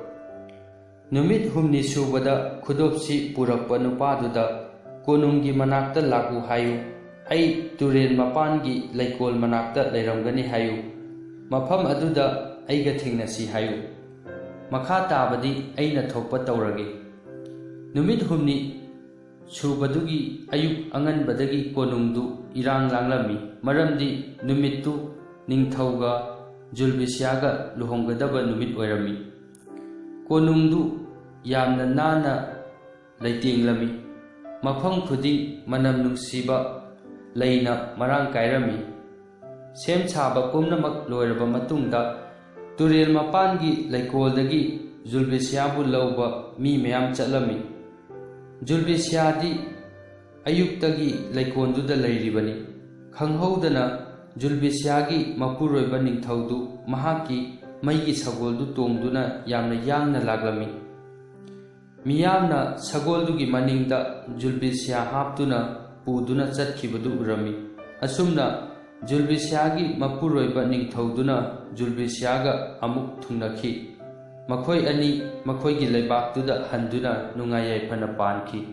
ꯅꯨꯃꯤꯠ ꯍꯨꯝꯅꯤ ꯁꯨꯕꯗ ꯈꯨꯗꯣꯞꯁꯤ ꯄꯨꯔꯛꯄ ꯅꯨꯄꯥꯗꯨꯗ ꯀꯣꯅꯨꯡꯒꯤ ꯃꯅꯥꯛꯇ ꯂꯥꯛꯎ ꯍꯥꯏꯌꯨ꯫ ꯑꯩ ꯇꯨꯔꯦꯜ ꯃꯄꯥꯟꯒꯤ ꯂꯩꯀꯣꯜ ꯃꯅꯥꯛꯇ ꯂꯩꯔꯝꯒꯅꯤ ꯍꯥꯏꯌꯨ꯫ ꯃꯐꯝ ꯑꯗꯨꯗ ꯑꯩꯒ ꯊꯦꯡꯅꯁꯤ ꯍꯥꯏꯌꯨ꯫ ꯃꯈꯥ ꯇꯥꯕꯗꯤ ꯑꯩꯅ ꯊꯣꯛꯄ ꯇꯧꯔꯒꯦ꯫" ꯅꯨꯃꯤꯠ ꯍꯨꯝꯅꯤ ꯁꯨꯕꯗꯨꯒꯤ ꯑꯌꯨꯛ ꯑꯉꯟꯕꯗꯒꯤ ꯀꯣꯅꯨꯡꯗꯨ ꯏꯔꯥꯡ ꯂꯥꯡꯂꯝꯃꯤ, ꯃꯔꯝꯗꯤ ꯅꯨꯃꯤꯠꯇꯨ ꯅꯤꯡꯊꯧꯒ ꯖꯨꯜꯕꯤꯁꯤꯌꯥꯒ ꯂꯨꯍꯣꯡꯒꯗꯕ ꯅꯨꯃꯤꯠ ꯑꯣꯏꯔꯝꯃꯤ꯫ ꯀꯣꯅꯨꯡꯗꯨ ꯌꯥꯝꯅ ꯅꯥꯟꯅ ꯂꯩꯇꯦꯡꯂꯝꯃꯤ꯫ ꯃꯐꯝ ꯈꯨꯗꯤꯡ ꯃꯅꯝ ꯅꯨꯡꯁꯤꯕ ꯂꯩꯅ ꯃꯔꯥꯡ ꯀꯥꯏꯔꯝꯃꯤ꯫ ꯁꯦꯝ ꯁꯥꯕ ꯄꯨꯝꯅꯃꯛ ꯂꯣꯏꯔꯕ ꯃꯇꯨꯡꯗ, ꯇꯨꯔꯦꯜ ꯃꯄꯥꯟꯒꯤ ꯂꯩꯀꯣꯜꯗꯒꯤ ꯖꯨꯜꯕꯤꯁꯤꯌꯥꯕꯨ ꯂꯧꯕ ꯃꯤ ꯃꯌꯥꯝ ꯆꯠꯂꯝꯃꯤ꯫ ꯖꯨꯜꯕꯤꯁꯤꯌꯥꯗꯤ ꯑꯌꯨꯛꯇꯒꯤ ꯂꯩꯀꯣꯜꯗꯨꯗ ꯂꯩꯔꯤꯕꯅꯤ꯫ ꯈꯪꯍꯧꯗꯅ ꯖꯨꯜꯕꯤꯁꯤꯌꯥꯒꯤ ꯃꯄꯨꯔꯣꯏꯕ ꯅꯤꯡꯊꯧꯗꯨ ꯃꯍꯥꯛꯀꯤ ꯃꯩꯒꯤ ꯁꯒꯣꯜꯗꯨ ꯇꯣꯡꯗꯨꯅ ꯌꯥꯝꯅ ꯌꯥꯡꯅ ꯂꯥꯛꯂꯝꯃꯤ꯫ ꯃꯤꯌꯥꯝꯅ ꯁꯒꯣꯜꯗꯨꯒꯤ ꯃꯅꯤꯡꯗ ꯖꯨꯜꯕꯤꯁꯤꯌꯥ ꯍꯥꯞꯇꯨꯅ ꯄꯨꯗꯨꯅ ꯆꯠꯈꯤꯕꯗꯨ ꯎꯔꯝꯃꯤ꯫ ꯑꯁꯨꯝꯅ ꯖꯨꯜꯕꯤꯁꯤꯌꯥꯒꯤ ꯃꯄꯨꯔꯣꯏꯕ ꯅꯤꯡꯊꯧꯗꯨꯅ ꯖꯨꯜꯕꯤꯁꯤꯌꯥꯒ ꯑꯃꯨꯛ ꯊꯨꯡꯅꯈꯤ꯫ ꯃꯈꯣꯏ ꯑꯅꯤ ꯃꯈꯣꯏꯒꯤ ꯂꯩꯕꯥꯛꯇꯨꯗ ꯍꯟꯗꯨꯅ ꯅꯨꯡꯉꯥꯏ ꯌꯥꯏꯐꯅ ꯄꯥꯟꯈꯤ꯫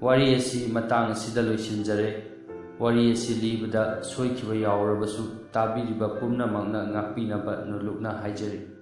ꯋꯥꯔꯤ ꯑꯁꯤ ꯃꯇꯥꯡ ꯑꯁꯤꯗ ꯂꯣꯏꯁꯤꯟꯖꯔꯦ꯫ ꯋꯥꯔꯤ ꯑꯁꯤ ꯂꯤꯕꯗ ꯁꯣꯏꯈꯤꯕ ꯌꯥꯎꯔꯕꯁꯨ ꯇꯥꯕꯤꯔꯤꯕ ꯄꯨꯝꯅꯃꯛꯅ ꯉꯥꯛꯄꯤꯅꯕ ꯅꯣꯂꯨꯛꯅ ꯍꯥꯏꯖꯔꯤ꯫